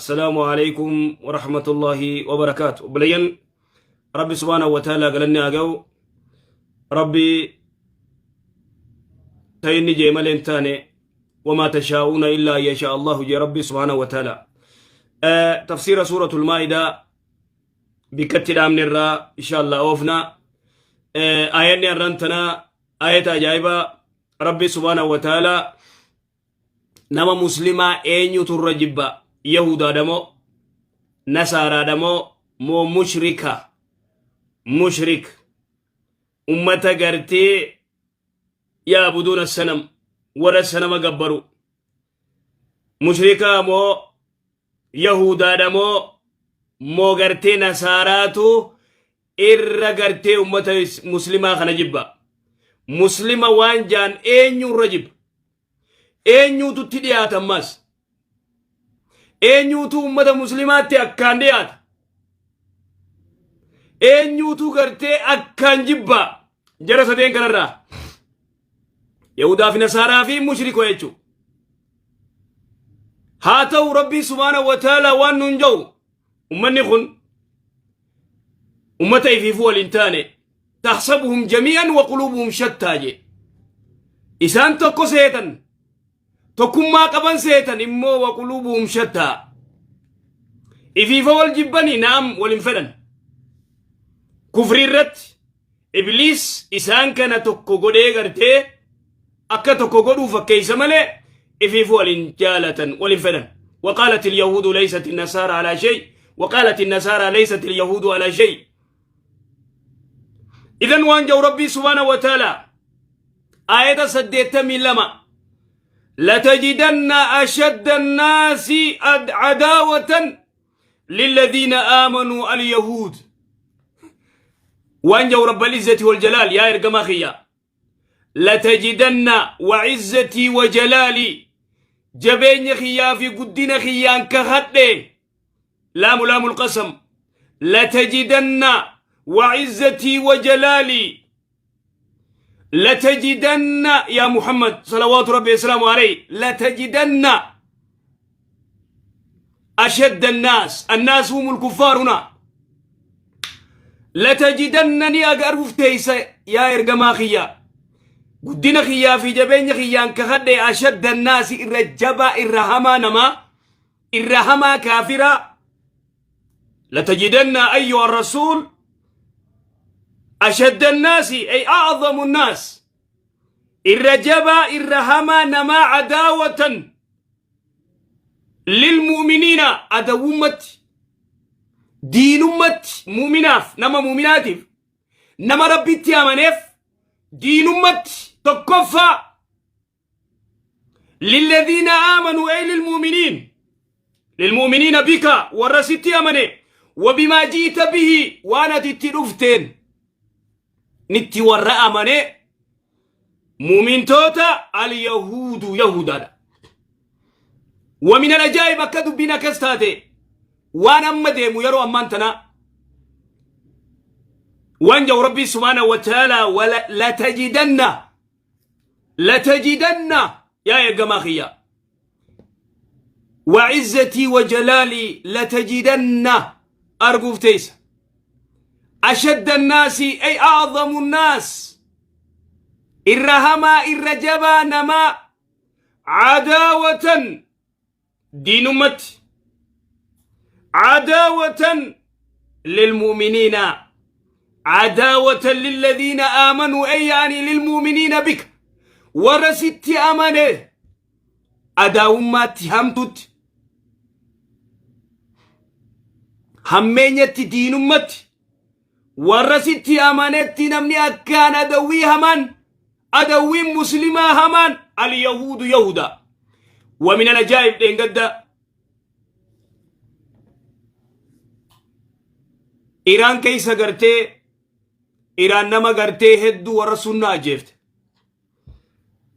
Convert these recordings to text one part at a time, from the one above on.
السلام عليكم ورحمة الله وبركاته. بلين ربي سبحانه وتعالى قالني أجو ربي تيني جيمال تاني وما تشاءون إلا أن يشاء الله جي ربي سبحانه وتعالى. تفسير سورة المائدة بكتر أمن الراء إن شاء الله أوفنا. آياني الرنتنا آية أجايبة ربي سبحانه وتعالى nama Muslimaa eenyutu irra jibba? Yahudaadha moo, Nasaaraadha moo mushrika? Mushrik ummata gartee yaabuduuna sanam, warra sanama gabbaru. Mushrikaa moo, Yahudaadha moo gartee Nasaaraatu irra gartee ummata Muslimaa kana jibba? Muslima waan jaan eenyu irra jibba? Eenyuutu itti dhiyaata ammas? Eenyuutu ummata Muslimaatti akkaan dhiyaata? Eenyuutu gartee akkaan jibba jara sadeen kanarraa? Yahudaa fi Nasaaraa fi mushrikoo jechuudha. Haa ta'u, Rabbii subhaanahu wa ta'ala waan nuun jedhu, ummanni kun ummata ifiifuu waliin taane, taxsabuhum jamii'an wa quluubuhum shattaa jee. Isaan tokko seetan, tokkummaa qaban seetan immoo, wa quluubuhum shattaa, ifiifa wal jibbanii, naam, wal hin fedhan. Kufrii irratti Ibliis isaan kana tokko godhee gartee akka tokko godhuu fakkeessa malee ifiifu wal hin jaalatan, wal hin fedhan. وقالت اليهود ليست النصارى على شيء وقالت النصارى ليست اليهود على شيء. إذن وان جو ربي سبحانه وتعالى آية 82: لتجدن أشد الناس عداوة للذين آمنوا اليهود. وان جو رب العزة والجلال: يا إرقما خيا، لتجدن، وعزتي وجلالي، jabeenya kiyyaa fi guddina kiyyaan kakadhe، لام لام القسم، لتجدن، وعزتي وجلالي، لتجدن يا محمد صلوات ربي وسلامه عليه، لتجدن أشد الناس، الناس هم الكفار هنا، لتجدنني أقرف تيس يا إرقما خيا، guddina kiyyaa fi jabeenya kiyyaan kakadhe، أشد الناس irra jabaa, irra hamaa namaa, irra hamaa kaafiraa، لتجدن أيها الرسول أشد الناس أي أعظم الناس، irra jabaa, irra hamaa namaa، عداوة للمؤمنين، adawwummatti, diinummatti, mu'minaaf, nama mu'minaatiif, nama Rabbitti amaneef diinummatti tokkoffaa، للذين آمنوا أي للمؤمنين، للمؤمنين بك، warra sitti amane، وبما جئت به، waan ati itti dhufteen nitti warra amane mu'mintoota، اليهود yahudaadha. ومن العجائب akka dubbiin akkas taate waan amma deemu yeroo ammaan tana waan jau Rabbii سبحانه وتعالى: لتجدن، لتجدن يا ergamaa kiyya، وعزتي وجلالي، لتجدن arguuf teessa، أشد الناس أي أعظم الناس، irra hamaa, irra jabaa namaa، عداوة diinummatti، عداوة للمؤمنين، عداوة للذين آمنوا أي يعني للمؤمنين بك، warra sitti amane adaawummaatti hamtutti, hammeenyatti, diinummatti, warra sitti amanetti namni akkaan adawwii hamaan, adawwiin Muslimaa hamaan اليهود yahuda. ومن العجائب dheengadda Iraan keessa gartee Iraan nama gartee hedduu warra sunnaa ajjeefte.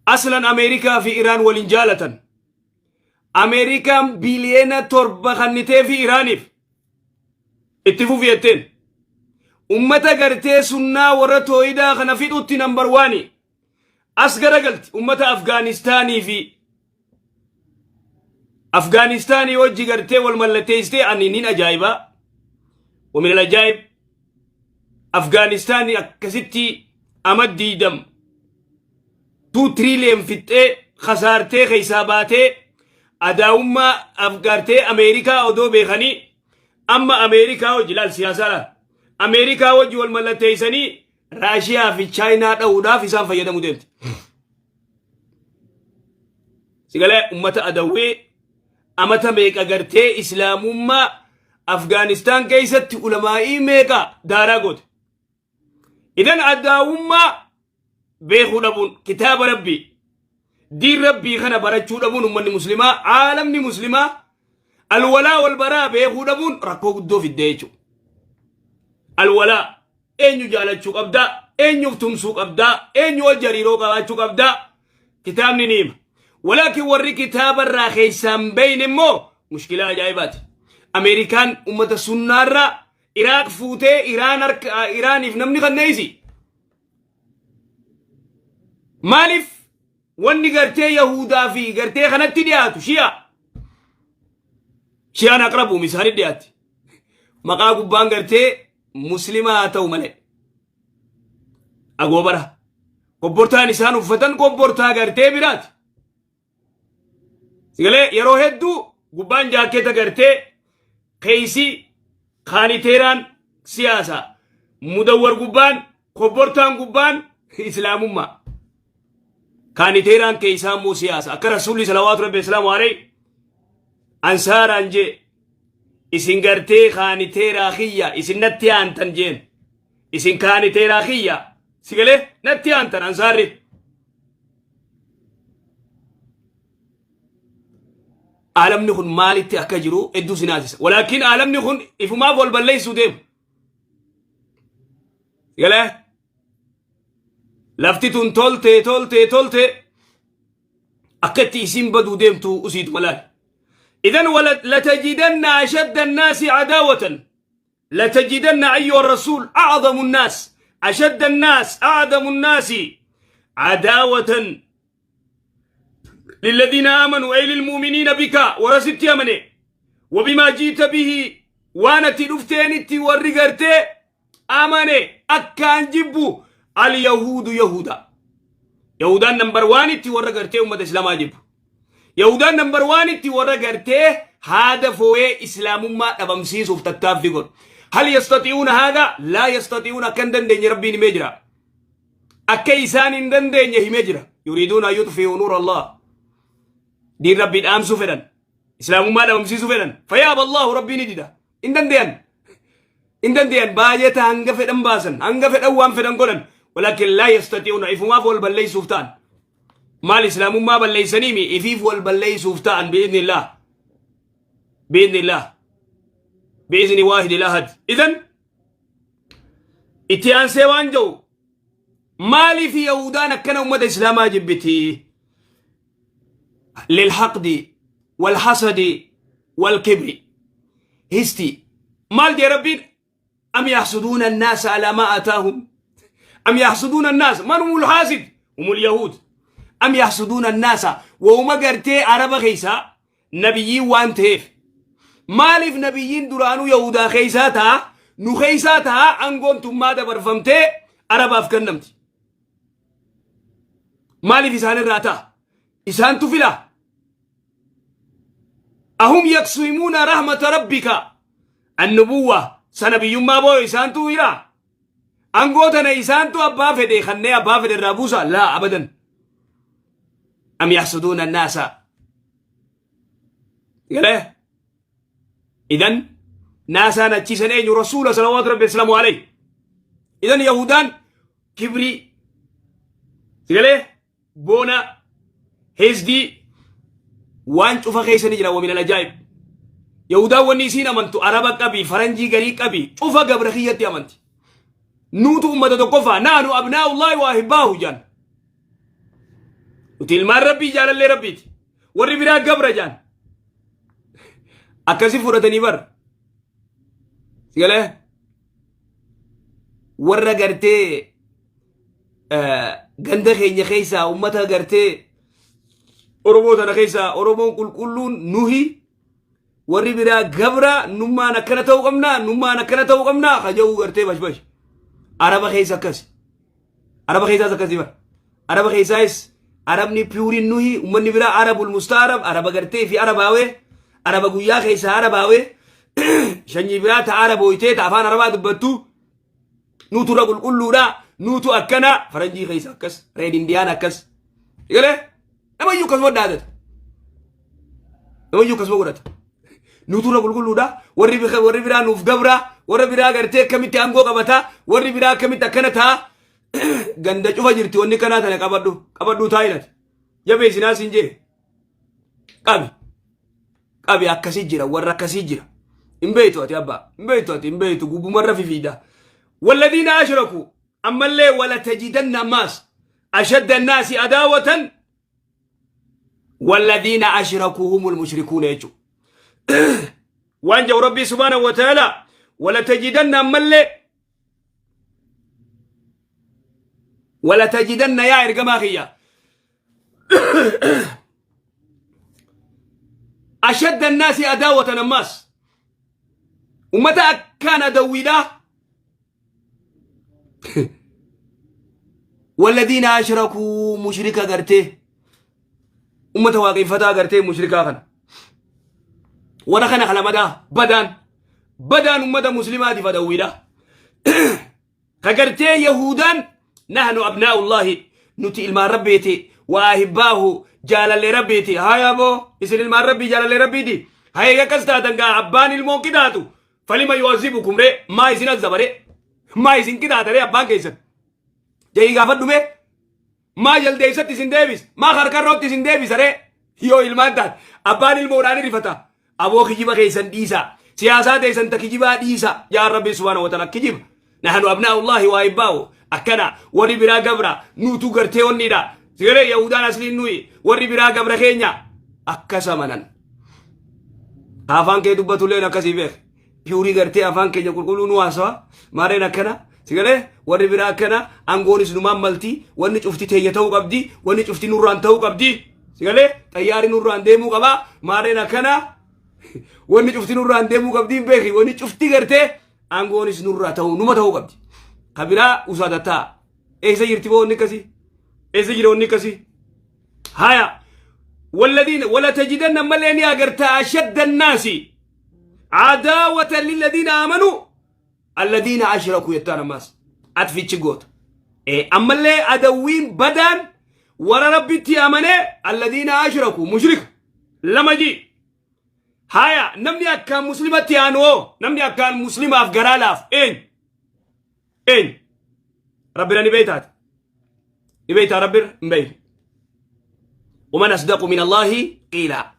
Aslan Ameerikaa fi Iraan waliin jaalatan. Ameerikaan biliyeena 7 kannitee fi Iraaniif itti fufi jetteen. Ummata gartee sunnaa warra tooyidaa kana fixutti number one. As garagalti ummata Afgaanistaanii fi Afgaanistaanii wajji gartee wal mallatteessitee ani nin ajaa'ibaa. Wamin ajaa'ib Afgaanistaanii akkasitti ama diidam 2 trillion fixxee kasaartee keessaa baatee adaawummaa afgaartee Ameerikaa odoo beekanii amma Ameerikaa wajji laal siyaasaa laal Ameerikaa wajji wal mallatteessanii Raashiyaa fi Chaayinaa dha'uudhaaf isaan fayyadamuu deemti. Sigalee ummata adawwee amata meeqa gartee islaamummaa Afgaanistaan keessatti ulamaa'ii meeqa daaraa goote. Idan adaawummaa beekuu dhabuun kitaaba rabbii diin rabbii kana barachuu dhabuun ummanni muslimaa aalamni muslimaa alwalaa wal baraa beekuu dhabuun rakkoo guddoo fiddee jechuudha. Alwalaa eenyu jaalachuu qabdaa eenyuuf tumsuu qabdaa eenyu wajji hariiroo qabaachuu qabdaa kitaabni ni hima. Walaakin warri kitaaba irraa keessaan beeyne immoo mushkilaa ajaa'ibaati. Ameerikaan ummata sunnaarraa Iraaq fuutee Iraan harka Iraaniif namni kanneessi. Maaliif wanni gartee Yahudaa fi gartee kanatti dhiyaatu shi'a. Shi'aan aqrabuum isaanii dhiyaatti. Maqaa gubbaan gartee muslimaa haa ta'u malee. Agoobara. Kobbortaan isaan uffatan kobbortaa gartee biraati. Sigalee yeroo hedduu gubbaan jaakkeeta gartee keeysi kaaniteeraan siyaasa mudawwar gubbaan kobbortaan gubbaan islaamummaa. Kaaniteeraan keeysaa immoo siyaasa akka rasuulli salawaatu rabbi islaamu alayhi ansaaraan jee isin gartee kaaniteeraa kiyya isin natti aantan jeen isin kaaniteeraa kiyya sigalee natti aantan ansaarri. Aalamni kun maalitti akka jiru hedduu si naasisa. Walaakin aalamni kun ifumaaf wal balleessuu deema. Galee lafti tun toltee toltee toltee akka itti isiin baduu deemtu usiitu malaal. Idan latajidanna ashadda annaasi cadaawatan latajidanna ayyuha rasuul acdamu annaas ashadda annaas acdamu annaasi cadaawatan للذين آمنوا أي للمؤمنين بك ورست أمني وبما جئت به وانا تلفتين ورقرتي أمني أكان جبو اليهود يهودا يهودان نمبر وان تي ورقرتي أمة إسلام جبو يهودان نمبر وان تي ورقرتي هذا فوي إسلام ما أبمسيس وفتتاف دي هل يستطيعون هذا؟ لا يستطيعون كندن دين ربي نمجرا Akka isaan hin dandeenye himee jira. Yuriiduuna an yuxfi'uu nuura Allah. Diin Rabbii dhaamsuu fedhan. Islaamummaa dhabamsiisuu fedhan. Fayaaba Allahu Rabbii ni dida. Hin dandeeyan. Hin dandeeyan. Baajata hanga fedhan baasan. Hanga fedhan waan fedhan godhan. Walaakin laa yastati'uuna ifumaaf wal balleessuuf ta'an. Maal islaamummaa balleessanii mi ifiif wal balleessuuf ta'an bi'iznillah. Bi'iznillah. Bi'izni waahidil ahad. Idan itti aansee waan jedhu maaliif Yahudaan akkana ummata Islaamaa jibbiti? Lilhaqdi walhasadi walkibri. Histi maal jee Rabbiin am yaxsuduuna annaasa alaa maa aataahum am yaxsuduuna annaasa man humul haasid humul yahuud am yaxsuduuna annaasa wahuma gartee araba keessaa nabiyyiin waan ta'eef maaliif nabiyyiin duraanuu yahudaa keessaa ta'a nu keessaa ta'a aangoon tummaa dabarfamtee arabaaf kennamti maaliif isaan irraa ta'a isaantu fila ahum yaqsimuuna rahmata rabbika annubuwwa sana biyyummaa booyo isaantu hira Angoo tana isaantu abbaa fedhe kannee abbaa fedhe irraa buusa laa abadan. Am yaxsuduuna annaasa. Galee? Idan naasaan achiisan eenyu rasuula salawaatu rabbi islaamu alayhi. Idan yahudaan kibrii galee boona hezdii waan cufa keessa ni jira wamin alajaa'ib. Yahudaan wanni isiin amantu araba qabi faranjii garii qabi cufa gabra kiyyatti amanti. Nuutu ummata tokkoffaa naanu abnaa'ullaahi wa ahibbaahu jaan. Nuti ilmaan rabbii jaalallee rabbiiti. Warri biraa gabra jaan. Akkasi fudhatanii bar. Sigalee warra gartee ganda keenya keessaa ummata gartee Oromoo tana keessaa Oromoon qulqulluun nuhi, warri biraa gabra, nummaan akkana ta'uu qabna, nummaan akkana ta'uu qabna kaja'uu gartee bashbash. Araba keessa akkasi. Araba keessaas akkasi bara. Araba keessaayis Arabni pure iin nuhi, uummanni biraa Arabul mustaarab, Araba gartee fi Arabaawee, Araba guyyaa keessaa Arabaawee, shanyii biraa ta Arabooytee ta afaan Arabaa dubbattu, nuutu irra qulqulluudha, nuutu akkana. Faranjii keessa akkas, Red Indian akkas. Egalee namayyuu akkasuma dhaadata. Namayyuu akkasuma godhata. Nuutu irra qulqulluudha, warri biraa nuuf gabra, warra biraa gartee akkamitti aangoo qabata, warri biraa akkamitti akkana ta'a. Ganda cufa jirti wanni kanaa. Tana qabadhu, qabadhu taa'inati. Jabeessinaa siin jee. Qabi. Qabi, akkasii jira, warra akkasii jira. Hin beektu ati abbaa, hin beektu ati, hin beektu, gubbumarra fifiida. والذين أشركوا ammallee ولتجدن ammaas أشد الناس عداوة والذين أشركوا هم المشركون يجو waan jau ربي سبحانه وتعالى ولتجدن ammallee ولتجدن yaa ergamaa kiyya أشد الناس عداوة ammaas ummata akkaan adawwiidha والذين أشركوا mushrika gartee ummata waaqeffataa gartee mushrikaa kana warra kana kalamadaa badaan badaan ummata muslimaatiif adawwiidha ka gartee Yahudaan نحن أبناء الله nuti ilmaan Rabbiiti وأحباؤه jaalalee Rabbiiti. Haya boo, isin ilmaan Rabbii, jaalalee Rabbiiti. Haya, akkas taatan gaa, abbaan ilmoon qixaatu فلم يعذبكم ree, maa isin azabare, maa isin qixaata ree abbaan keessan jahii gaafadhu mee? Maa jaldeessatti isin deebis, maa harkarrootti isin deebisa ree yoo ilmaan taate? Abbaan ilmoodhaan rifata. Aboo, kijiba keessan dhiisa, siyaasaa teessan ta kijibaa dhiisa. Yaa Rabbi سبحانه وتعالى kijiba نحن أبناء الله وأحباؤه akkana, warri biraa gabra, nuutu gartee onnidha sigalee Yahudaan asliin nuyi, warri biraa gabra keenya akkas amanan. Afaan kee dubbatulleen akkasii beek, pure gartee afaan keenya qulqulluu nu haasawa maareen akkana sigalee warri biraa akkana, aangoonis numaan malti, wanni cufti teenya ta'uu qabdi, wanni cufti nurraan ta'uu qabdi, sigalee xayyaarri nurraan deemuu qaba, maareen akkana, wanni cufti nurraan deemuu qabdi. Hin beeki, wanni cufti gartee aangoonis nurraa ta'uu numa ta'uu qabdi, ka biraa usaadataa. Eessa jirti boo wanni akkasii? Eessa jira wanni akkasii? Haya, والذين ولتجدن ملين أغرتا أشد الناس عداوة للذين آمنوا الذين أشركوا يتانا ماس أتفي تشغوت إيه أما اللي أدوين بدان ورا ربي تي الذين أشركوا مشرك لما جي. هايا، namni akkaan muslimatti aanoo, namni akkaan muslimaaf garaa laaf eenyu? Eenyu? Rabbira ni beeytaati, ni beeytaa? Rabbira hin beeytu. ومن أصدق من الله قيلا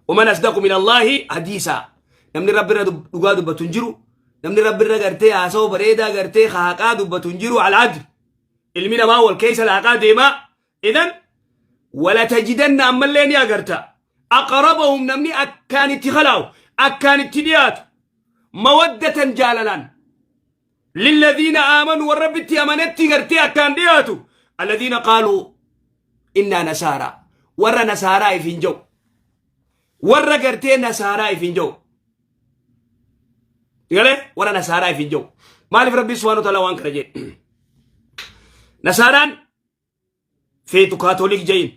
ومن أصدق من الله حديثا. Namni Rabbirra dhugaa dubbatu hin jiru. Namni Rabbirra gartee haasawaa bareedaa gartee haqaa dubbatu hin jiru. العدل ilmi namaa wal keessa laaqaa deemaa. إذن ولتجدن ammallee ni agarta أقربهم namni akkaan itti khalaa'u, akkaan itti dhiyaatu, مودة jaalalaan, للذين آمنوا warra Rabbitti amanetti gartee akkaan dhiyaatu, الذين قالوا إنا نصارى warra nasaaraa ifin jau, warra gartee nasaaraa ifin jau galee, warra nasaaraa ifin jau. Maaliif Rabbi سبحانه وتعالى waan kana jedhe? Nasaaraan feetu Kaatolik jayin,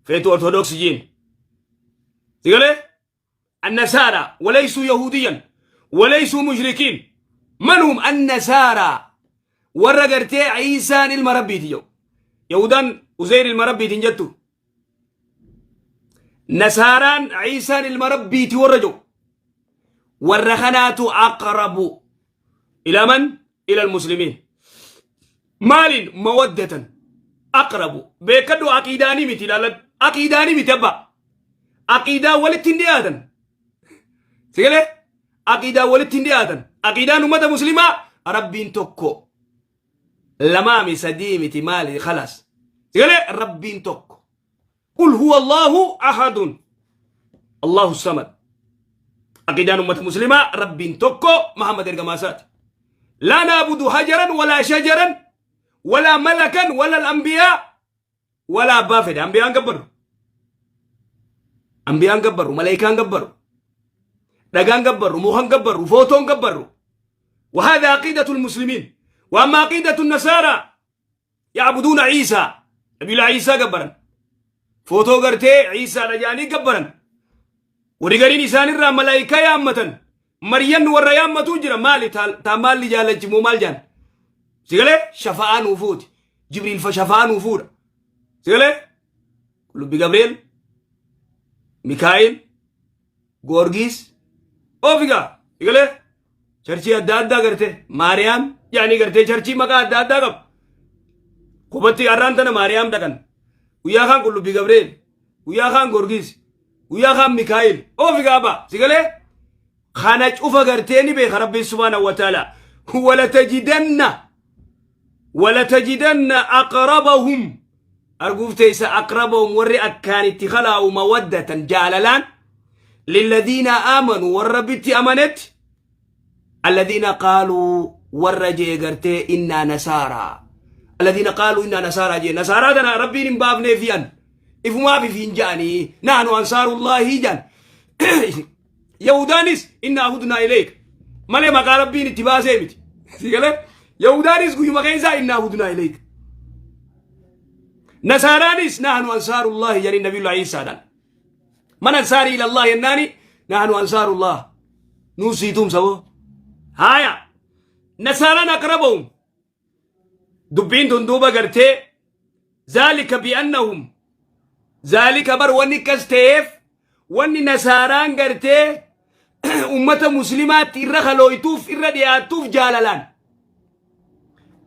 feetu Ortodoks jiin, galee النصارى وليسوا يهوديا وليسوا مشركين. من هم النصارى؟ Warra gartee Ciisaan ilma Rabbiiti jedhu. Yahudaan Uzeyr ilma Rabbiitiin jettu. Nasaaraan Ciisaan ilma Rabbiiti warra jedhu. Warra kanaatu أقرب إلى من؟ إلى المسلمين. Maaliin? مودة أقرب. Beekadhu, aqiidaanii miti ilaalan, aqiidaanii miti abba. Aqiidaa walitti hin dhiyaatan. Sigalee aqiidaa walitti hin dhiyaatan. Aqiidaan ummata muslimaa Rabbiin tokko. Lamaami sadii miti maali خلاص. Sigalee Rabbiin tokko. قل هو الله أحد الله الصمد. Aqiidaan ummata muslimaa Rabbiin tokko, Muhammad ergamaa isaati. لا نعبد حجرا ولا شجرا ولا ملكا ولا الأنبياء ولا abbaa fedhe ambiyaan gabbaru. Ambiyaan gabbarru, malaayikaan gabbarru, dhagaan gabbarru, mukan gabbarru, footoon gabbarru. وهذا عقيدة المسلمين. وأما عقيدة النصارى يعبدون عيسى، نبي الله عيسى gabbaran. Footoo gartee Ciisaa dhajaanii gabbaran. Warri gariin isaanirraa malaayikaa yaammatan. Maryan warra yaammatuu jira. Maali taa maalli jaalachimoo maal jaan? Sigalee shafa'aa nuu fuuti. Jibriil fa shafa'aa nuu fuudha. Sigalee Qullubbi Gabriel, Mikaa'il, Goorgiis, ofigaa sigalee churchii adda addaa gartee Maariyaam yaani gartee churchii maqaa adda addaa qabu. Qubatti har'aan tana Maariyaam dhaqan. Guyyaa kaan Qullubbi Gabriel, guyyaa kaan Goorgiis, guyyaa kaan Mikaa'il, ofigaa ba sigalee kana cufa gartee ni beeka Rabbiin سبحانه وتعالى. ولتجدن أقربهم arguuf teessa أقربهم warri akkaan itti khalaa'u مودة jaalalaan للذين آمنوا warra Rabbitti amanet الذين قالوا warra jee gartee إنا نصارى، الذين قالوا إنا نصارى jee. Nasaaraa tana Rabbiin hin baafnee fi'an ifumaaf ifiin ja'anii نحن أنصار الله jan. Yahudaanis إنا هدنا إليك malee maqaa Rabbiin itti baasee miti. Sigalee Yahudaanis guyyuma keessaa إنا هدنا إليك. Nasaaraanis نحن أنصار الله jedhanii Nabiyullah Iisaadhaan. من أنصاري إلى الله jennaani نحن أنصار الله nuu siitum sabo. Haya, nasaaraan أقربهم. Dubbiin tun duuba gartee ذلك بأنهم ذلك bar wanni kas ta'eef wanni nasaaraan gartee ummata muslimaatti irra kalooytuuf irra dhiyaattuuf jaalalaan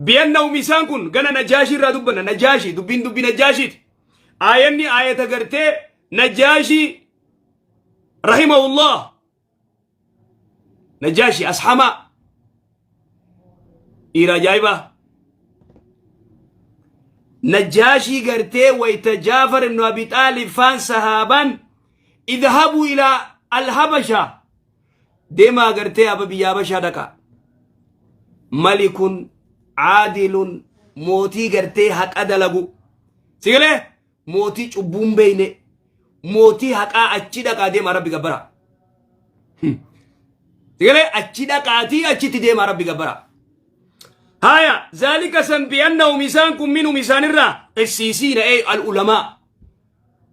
بأنهم isaan kun gana Najaashii irraa dubbanna. Najaashii dubbiin dubbii Najaashiiti. Aayanni aayata gartee Najaashii رحمه الله. Najaashii ashamaa dhiira ajaa'ibaa. Najaashii gartee wayta Jaafar ibnu Abi Xaalib faan sahaabaan اذهبوا إلى الحبشة deemaa gartee aba biyya Habashaa dhaqa. ملك عادل mootii gartee haqa dalagu. Sigalee mootii cubbuun beeyne, mootii haqaa achi dhaqaa deemaa Rabbi gabbara. Sigalee achi dhaqaatii achitti deemaa Rabbi gabbara. Haya, ذلك san بأنهم isaan kun منهم isaanirraa قسيسين أي العلماء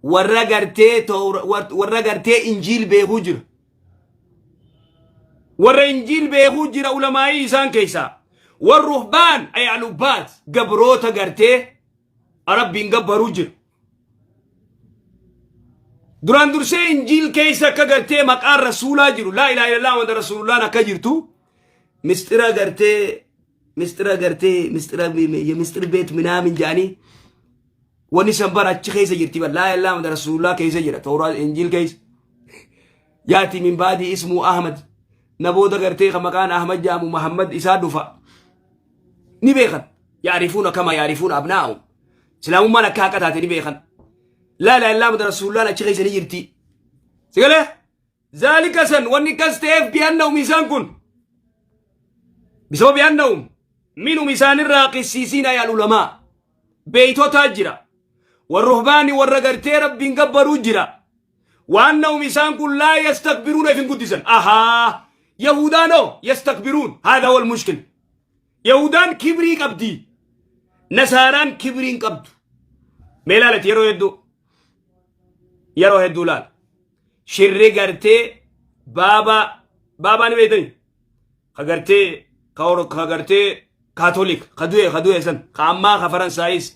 warra gartee warra gartee injiil beekuu jira. Warra injiil beekuu jira ulamaa'ii isaan keessaa. والرهبان أي العباد gabroota gartee Rabbiin gabbaruu jira. Duraan dursee injiil keessa akka gartee maqaan rasuulaa jiru لا إله إلا الله محمد رسول الله n akka jirtu mistira gartee mistira gartee mistira የምስጢር ቤት ምናምን jedhanii wanni san bara achi keessa jirti. لا إله إلا الله محمد رسول الله keessa jira Tooraa injiil keessa. يأتي من بعدي اسمه أحمد na booda gartee ka maqaan Ahmad jedhamu Muhammad isaa dhufa ni beekan. يعرفون كما يعرفون أبناءهم islaamummaan akka haqa taate ni beekan. لا إله إلا الله محمد رسول الله achi keessa ni jirti. Sigalee ذلك san wanni kas ta'eef بأنهم isaan kun بسبب أنهم منهم isaanirraa قسيسين أي العلماء beeytotaa jira والرهبان warra gartee Rabbiin gabbaruu jira وأنهم isaan kun لا يستكبرون ifin guddisan. Ahaa, yahudaanoo يستكبرون. هذا هو المشكل. Yahudaan kibrii qabdi, nasaaraan kibriin qabdu. Mee laalati, yeroo hedduu, yeroo hedduu laal shirri gartee baaba baabaa ni beeytani ka gartee ka gartee Kaatolik ka du'e san ka ammaa ka Faransaayis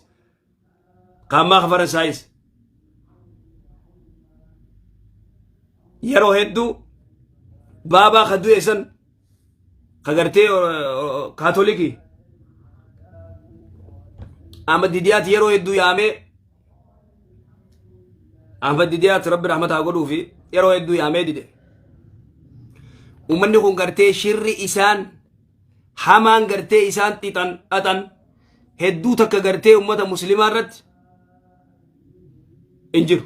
ka ammaa ka Faransaayis. Yeroo hedduu baabaa ka du'e san ka gartee Kaatolikii Ahmad Didiyaat yeroo hedduu yaamee, Ahmad Didiyaat Rabbi rahmata haa godhuu fi yeroo hedduu yaamee dide. Ummanni kun gartee shirri isaan hamaan gartee isaan xixan xaxan hedduu takka gartee ummata muslimaa irratti hin jiru.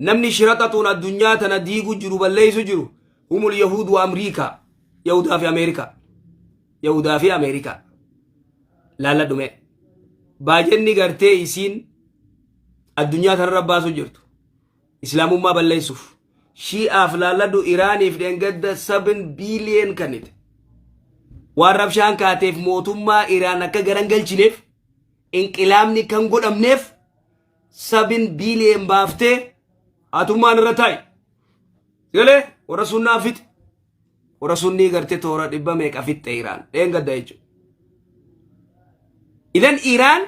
Namni shira xaxuun addunyaa tana diigu jiru, balleessu jiru هم اليهود وأمريكا. Yahudaa fi Ameerikaa, Yahudaa fi Ameerikaa laalla dhume. Baajenni gartee isiin addunyaa tanarra baasu jirtu Islaamummaa balleessuuf. Shi'aaf laalladhu, Iraaniif dheengadda 7 billion kennite. Waan rabshaan kaateef mootummaa Iraan akka garan galchineef, inqilaabni kan godhamneef 7 billion baaftee atummaan irra taa'i. Galee warra sunnaa fixe. Warra sunnii gartee toora dhibba meeqa fixxe Iraan dheengadda jechuudha. Idan Iraan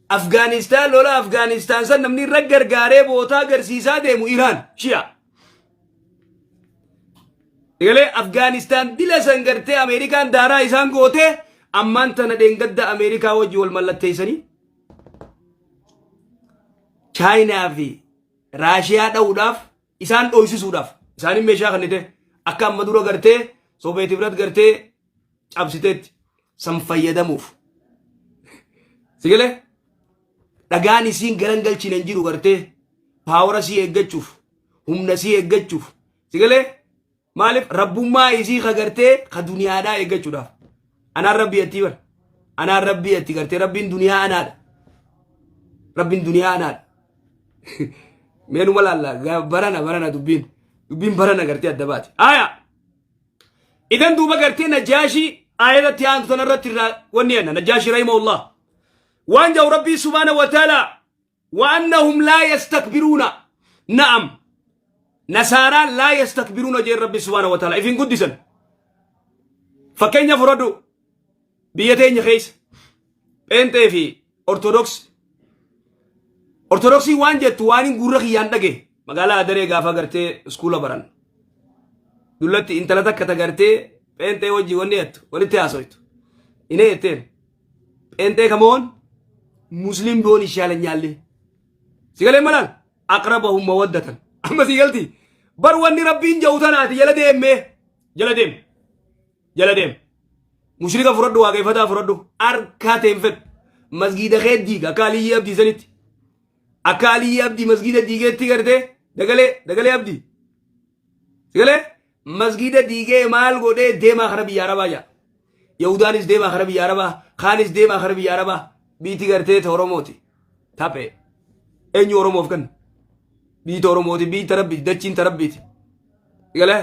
Afgaanistaan, lola Afgaanistaan san namni irra gargaaree bootaa agarsiisaa deemu Iraan Shi'a. Galee Afgaanistaan dila san gartee Ameerikaan daaraa isaan gootee ammaan tana dheengadda Ameerikaa wajji wal mallatteessanii Chaayinaa fi Raashiyaa dha'uudhaaf, isaan dhoysisuudhaaf isaanin meeshaa kennite, akka amma dura gartee Soveet Hibrat gartee cabsiteetti san fayyadamuuf. Sigalee dhagaan isiin garan galchine hin jiru, gartee power sii eeggachuuf, humna sii eeggachuuf. Sigalee maaliif rabbummaa isii ka gartee ka duniyaadhaa eeggachuudhaaf. Anaan rabbii attii bar. Anaan rabbii atti gartee rabbiin duniyaa anaadha. Rabbiin duniyaa anaadha. Meenuma laalla, barana barana dubbiin barana gartee adda baate. Aya. Idan duuba gartee Najaashii aayatatti aantu tanarratti irraa wanni jenna Najaashii rahimahullah. Waan jau Rabbii subhaana wa ta'ala: وأنهم لا يستكبرون. نعم، نصارى لا يستكبرون جee Rabbi سبحانه وتعالى. Ifin guddisan. Fakkeenya fudhadhu, biyya teenya keessa pheenxee fi ortodoksi. Ortodoksii waan jettu waan hin gurra kiyyaan dhage, magaalaa Adaree gaafa gartee iskuula baran dullatti intala takka ta gartee pheenxee wajji wanni jettu walitti haasoytu ine jetteen, "ጴንጤ ከመሆን ሙስሊም ቢሆን ይሻለኛል።" Sigalee malaan أقربهم مودة amma sigalti bar wanni Rabbiin jedhu tanaati. Jala deemme, jala deem, jala deem. Mushrika fudhadhu, waaqeffataa fudhadhu, harkaa ta'een fedhu masgiida kee diiga akka Aliyyii Abdii sanitti, akka Aliyyii Abdii masgiida diigeetti gartee dagalee dagalee Abdii sigalee masgiida diigee maal godhee deemaa kara biyya Arabaa jaa. Yahudaanis deemaa kara biyya Arabaa, kaanis deemaa kara biyya Arabaa. Biiti gartee ta Oromooti. Taphee eenyu Oromoof kenna? Biita Oromooti, biita Rabbiiti, dachiin ta Rabbiiti. Sigalee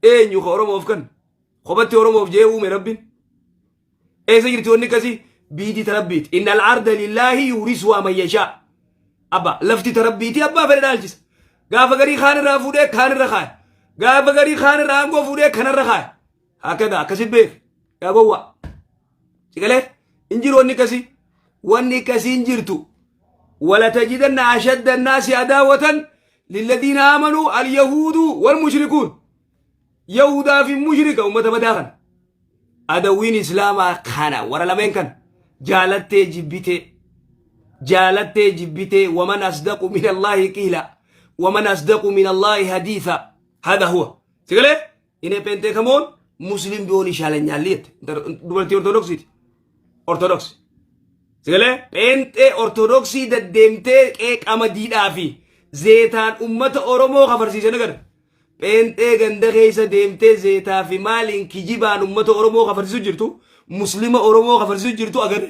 eenyu ka Oromoof kenna? Kophatti Oromoof jee uume Rabbiin. Eessa jirti wanni akkasii? Biiti ta Rabbiiti. إن الأرض لله يورثها من يشاء. Abba lafti ta Rabbiiti, abbaa fedhe dhaalchisa. Gaafa garii kaan irraa fuudhee kaan irra kaaya. Gaafa garii kaan irraa aangoo fuudhee kanarra kaaya. Akkada akkasit beek. Yaa gowwaa. Sigalee hin jiru wanni akkasii. Wanni akkasii hin jirtu. ولتجدن أشد الناس عداوة للذين آمنوا اليهود والمشركون. Yahudaa fi mushrika ummata badaa kana. Adawwiin Islaamaa kana warra lameen kana, jaalattee jibbitee, jaalattee jibbitee. ومن أصدق من الله قيلا ومن أصدق من الله حديثا. هذا هو. Sigalee እኔ ጴንጤ ከመሆን ሙስሊም ቢሆን ይሻለኛል jette dubartii Ortodoksiiti. Ortodoksi. Sigalee pheenxee Ortodoksii deddeemtee qee qamadiidhaa fi zeetaan ummata Oromoo kafarsiisan agarra. Pheenxee ganda keessa deemtee zeetaa fi maaliin kijibaan ummata Oromoo kafarsiisu jirtu, Muslima Oromoo kafarsiisu jirtu agarre.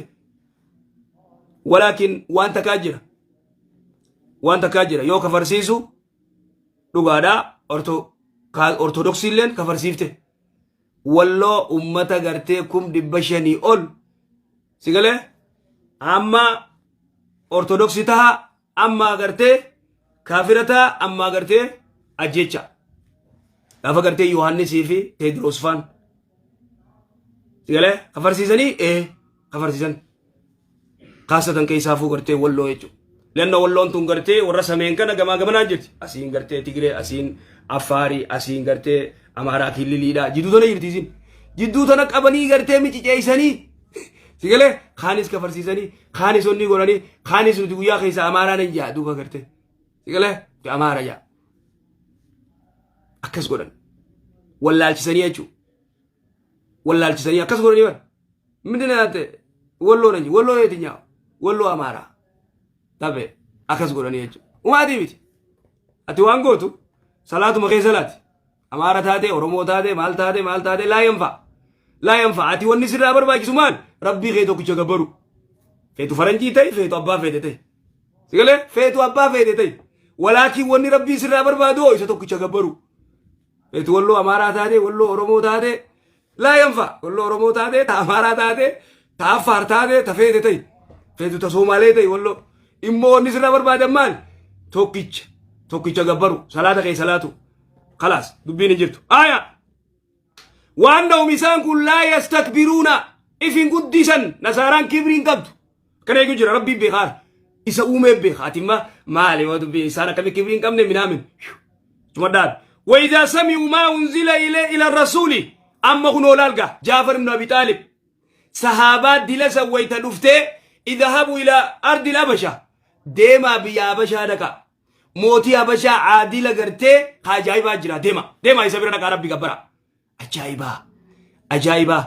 Walaakin waan takkaa jira. Waan takkaa jira, yoo kafarsiisu dhugaadhaa Ortodoksiilleen kafarsiifte. Walloo ummata gartee 500,000 ol sigalee amma Ortodoksii taha, amma gartee kaafira taha, amma gartee ajjecha. Gaafa gartee Yohaannisii fi Teediroos faan sigalee kafarsiisanii, kafarsiisan kaasatan keessaafuu gartee Walloo jechuudha. Lenna Walloon tun gartee warra sameen kana gamaa gamanaan jirti. Asiin gartee Tigree, asiin Affaarii, asiin gartee Amaaraa Killiliidha. Jidduu tana jirti isin. Jidduu tana qabanii gartee miciceessanii. Sigalee kaanis kafarsiisanii, kaanis onni godhanii, kaanis nuti guyyaa keessa Amaaraan hin jaa duuba gartee. Sigalee Amaara jaa. Akkas godhan. Wallaalchisanii jechuudha. Wallaalchisanii akkas godhanii bara. ምንድን ነው ወሎ ነኝ፣ ወሎ የትኛው ወሎ? አማራ tabe akkas godhanii jechuudha. Umaatii miti. Ati waan gootu salaatuma keessa laati. Amaara taate, Oromoo taate, maal taate, maal taate, لا ينفع. لا ينفع. Ati wanni sirraa barbaachisu maal? Rabbii kee tokkicha gabbaru. Feetu faranjii ta'e, feetu abbaa feete ta'e. Sigalee feetu abbaa feete ta'e. Walaakin wanni Rabbiin sirraa barbaadu hoo isa tokkicha gabbaru. Feetu walloo Amaaraa taate, walloo Oromoo taate, laa yanfa. Walloo Oromoo taate, ta Amaaraa taate, ta Affaar taate, ta feete ta'i. Feetu ta Soomaalee ta'i walloo. Immoo wanni sirraa barbaadan maali? Tokkicha. Tokkicha gabbaru. Salaata kee salaatu. Kalaas dubbiin hin jirtu. Aayaa. Waan dha'um isaan kun laa yastakbiruuna if hin guddisan nasaaraan kibrii hin qabdu. Kana eegu jira rabbiin beekaa isa uumee beeka ati imma maali waa dubbii isaan akkamii kibrii hin qabne minaamin. Cumadhaan. Wayidhaa sami'u maa unzila ila rasuuli amma kun oolaalga Jaafar ibn Abi Xaalib sahaabaa dila san wayita dhuftee idhahabu ila ardil abasha deemaa biyya abashaa dhaqa. Mootii Habashaa caadila gartee ka ajaa'ibaa jira deema deema isa bira dhaqaa rabbi gabbara ajaa'ibaa ajaa'ibaa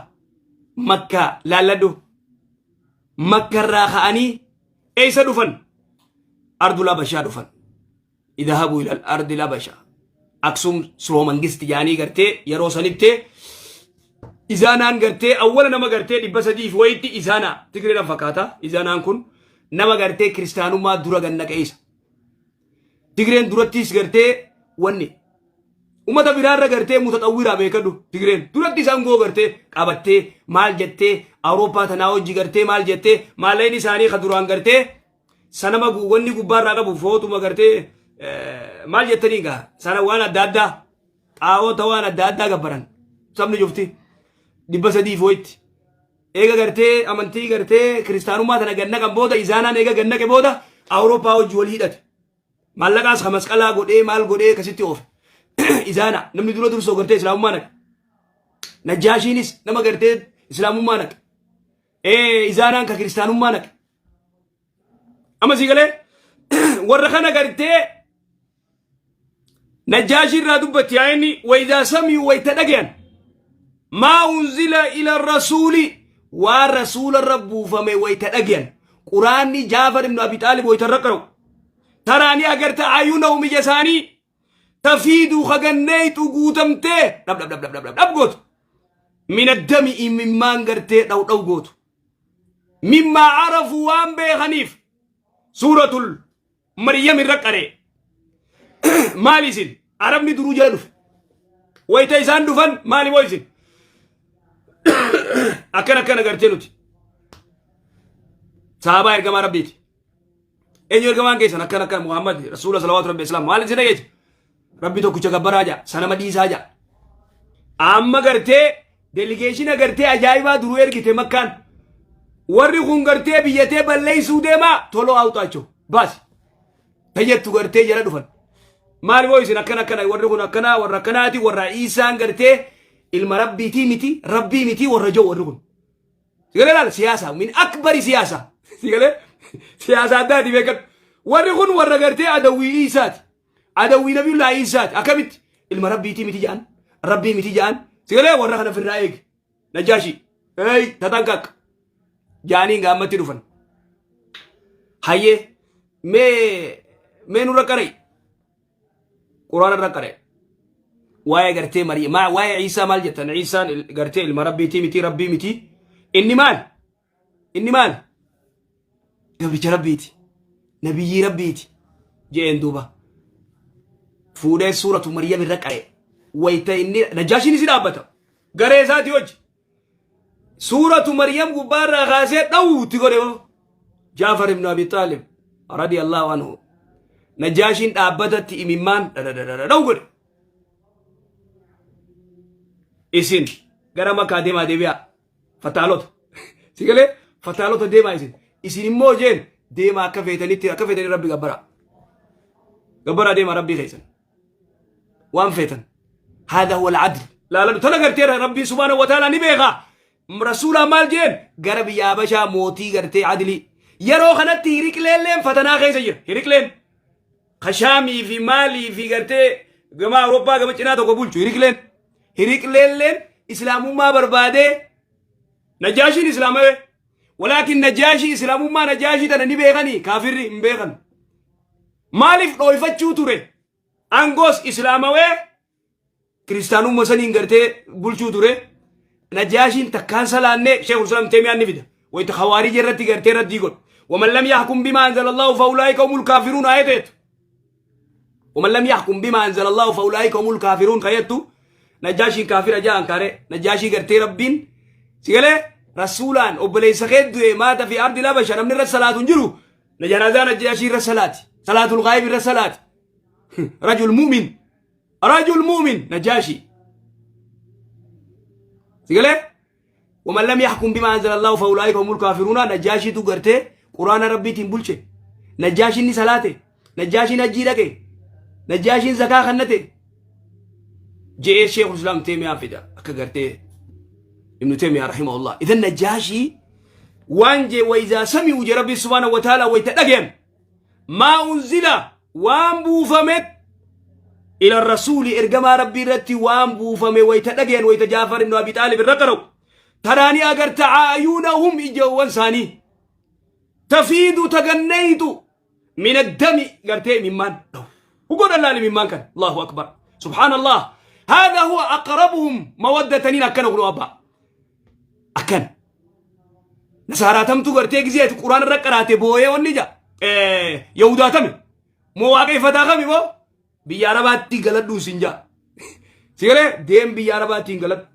makka laalladhu makka irraa ka'anii eessa dhufan ardul habashaa dhufan idhahabu ilal ardil habashaa aksum siroo mangisti jaanii gartee yeroo sanitti izaanaan gartee awwala nama gartee 300 fi wayitti izaanaa tigree fakkaata izaanaan kun nama gartee kiristaanummaa dura ganna qeessa Tigreen durattis gartee wanni ummata biraarra gartee mutaxawwiraa beekadhu Tigreen duratti isaan goo gartee qabattee maal jettee Awurooppaa tanaa hojii gartee maal jettee maallaqni isaanii ka duraan gartee sanama wanni gubbaarraa qabu footuma gartee maal jettanii gaa sana waan adda addaa xaa'oota waan adda addaa gabbaran sabni cufti 300 fi wayitti Eega gartee amantii gartee kiristaanummaa tana gad naqan booda izaanaan eega gad naqe booda Awurooppaa wajji wal hidhate. Maallaqaas ka masqalaa godhee maal godhee akkasitti oofe. Izaana namni dura dursoo gartee islaamummaa naqe. Najjaashiinis nama gartee islaamummaa naqe. Ee izaanaan ka kiristaanummaa naqe. Amma sii galee warra kana gartee Najjaashii irraa dubbatti yaa'inni waydaa samii wayta dhagayan maa unzila ila rasuuli waan rasuula irra buufame wayta dhagayan quraanni Jaafar ibnu Abi Xaalib wayta irra qara'u taraanii agarta ayunahum ija isaanii tafiiduu kaganneeyxu guutamtee dhab dhab dhab dhab dhab dhab gootu min addami imimmaan gartee dhaw dhaw gootu mimmaa arafu waan beekaniif suuratul Maryam irra qaree maali isin arabni duruu jala dhufe wayita isaan dhufan maali moo isin akkana akkana gartee nuti sahabaa ergamaa rabbiiti eenyu ergamaan keessan akkana akkana Muhammad rasuula salawaatu rabbi islaam maal isin dhageechi rabbi tokkicha gabbaraa jaa sanama dhiisaa jaa amma gartee delegeeshina gartee ajaa'ibaa duruu ergite makkaan warri kun gartee biyyatee balleessuu deemaa toloo awxaachoo baasi tayyattu gartee jala dhufan maal boo isin akkana akkana warri kun akkana warra akkanaati warra iisaan gartee ilma rabbiitii miti rabbii miti warra jiru warri kun Sigalee laal siyaasa min akbari siyaasa. Sigalee siyaasa addaati beekadhu. Warri kun warra gartee adawwii Iisaati. Adawwii nabiyullaa Iisaati. Akkamitti ilma rabbiitii miti jedhan rabbii miti jedhan sigalee warra kana firraa eegi. Najaashi. Hey tatanqaq. Jaaniin gaammatti dhufan. Hayyee mee mee nurra qara'i. Quraana irra qara'e. Waa'ee gartee Marii maa waa'ee Iisaa maal jettan? Iisaan gartee ilma rabbiitii miti rabbii miti. Inni maal? Inni maal? Gabricha rabbiiti. Nabiyyii rabbiiti. Je'een duuba. Fuudhee suuratu Maryam irra qara'e. Wayita inni Najaashiin isi dhaabbata. Garee isaatii hojii. Suuratu Maryam gubbaarraa kaasee dhawuutti godhe hoo. Jaafar ibn Abi Xaalib radiyallahu anhu. Najaashiin dhaabbatatti imimmaan dhadhadhadhadhaw godhe. Isin gara Makkaa deemaa deebi'aa. Fataalota. Si galee fataalota deemaa isin. Isin immoo jeen deemaa akka feetanitti akka feetanii rabbi gabbaraa. Gabbaraa deemaa rabbii keessan. Waan feetan. Haadha huwa al-adl. Laaladhu tana gartee rabbiin subhaanahu wa ta'ala ni beeka. Rasuulaa maal jeen gara biyya Habashaa mootii gartee adlii. Yeroo kanatti hiriqleelleen fatanaa keessa jira. Hiriqleen kashaamii fi maalii fi gartee gama Awurooppaa gama cinaa tokko bulchu hiriqleen. Hiriqleelleen islaamummaa barbaadee Najaashiin islaamawee. Walaakin Najaashii islaamummaa Najaashii tana ni beekanii kaafirri hin beekan. Maaliif dhooyfachuu ture? Aangoos islaamawee kiristaanumma saniin gartee bulchuu ture. Najaashiin takkaan salaannee Sheekul Islaam Teemiyaan ni fida. Wayita Khawaarij irratti gartee raddii godhu. Waman lam yahkum bimaa anzalallahu faulaa'ika humul kaafiruun aayata jettu. ومن لم يحكم بما أنزل الله فأولئك هم الكافرون. Kayattu Najaashiin kaafira ja'an kaare. Najaashii gartee Rabbiin sigalee rasuulaan obboleessa kee du'e مات في أرض الحبشة, namni irra salaatu hin jiru. Janaazaa Najaashii irra salaati, صلاة الغائب irra salaati. رجل مؤمن, رجل مؤمن Najaashii sigalee. ومن لم يحكم بما أنزل الله فأولئك هم الكافرون. Najaashiitu gartee Quraana Rabbiitiin bulche. Najaashiin ni salaate, Najaashiin hajjii dhaqe, Najaashiin zakaa kannate je'ee Sheekul Islaam Teemiyaa fida akka gartee Ibnu Teemiyaa رحمه الله. إذن Najaashii waan jee, وإذا سمعوا je Rabbi سبحانه وتعالى, wayta dhagayan ما أنزل waan buufamet إلى الرسول ergamaa Rabbii irratti waan buufame wayta dhagayan, wayta Jaafar ibnu Abi Xaalib irra qara'u, ترى ni agarta أعينهم ijawwan isaanii تفيض tagannaytu من الدمع gartee imimmaan hugodhan laali imimmaan kan. الله أكبر, سبحان الله. هذا هو أقربهم مودة niin akkana kunu abbaa akkan nasaaraatamtu gartee gizeeti Quraan irra qaraate booyee wanni ja yahudaatame moo waaqeffataa kami moo biyya Arabaatti galadhuun sin jaa. Sigalee deem, biyya Arabaatti hin galadhu,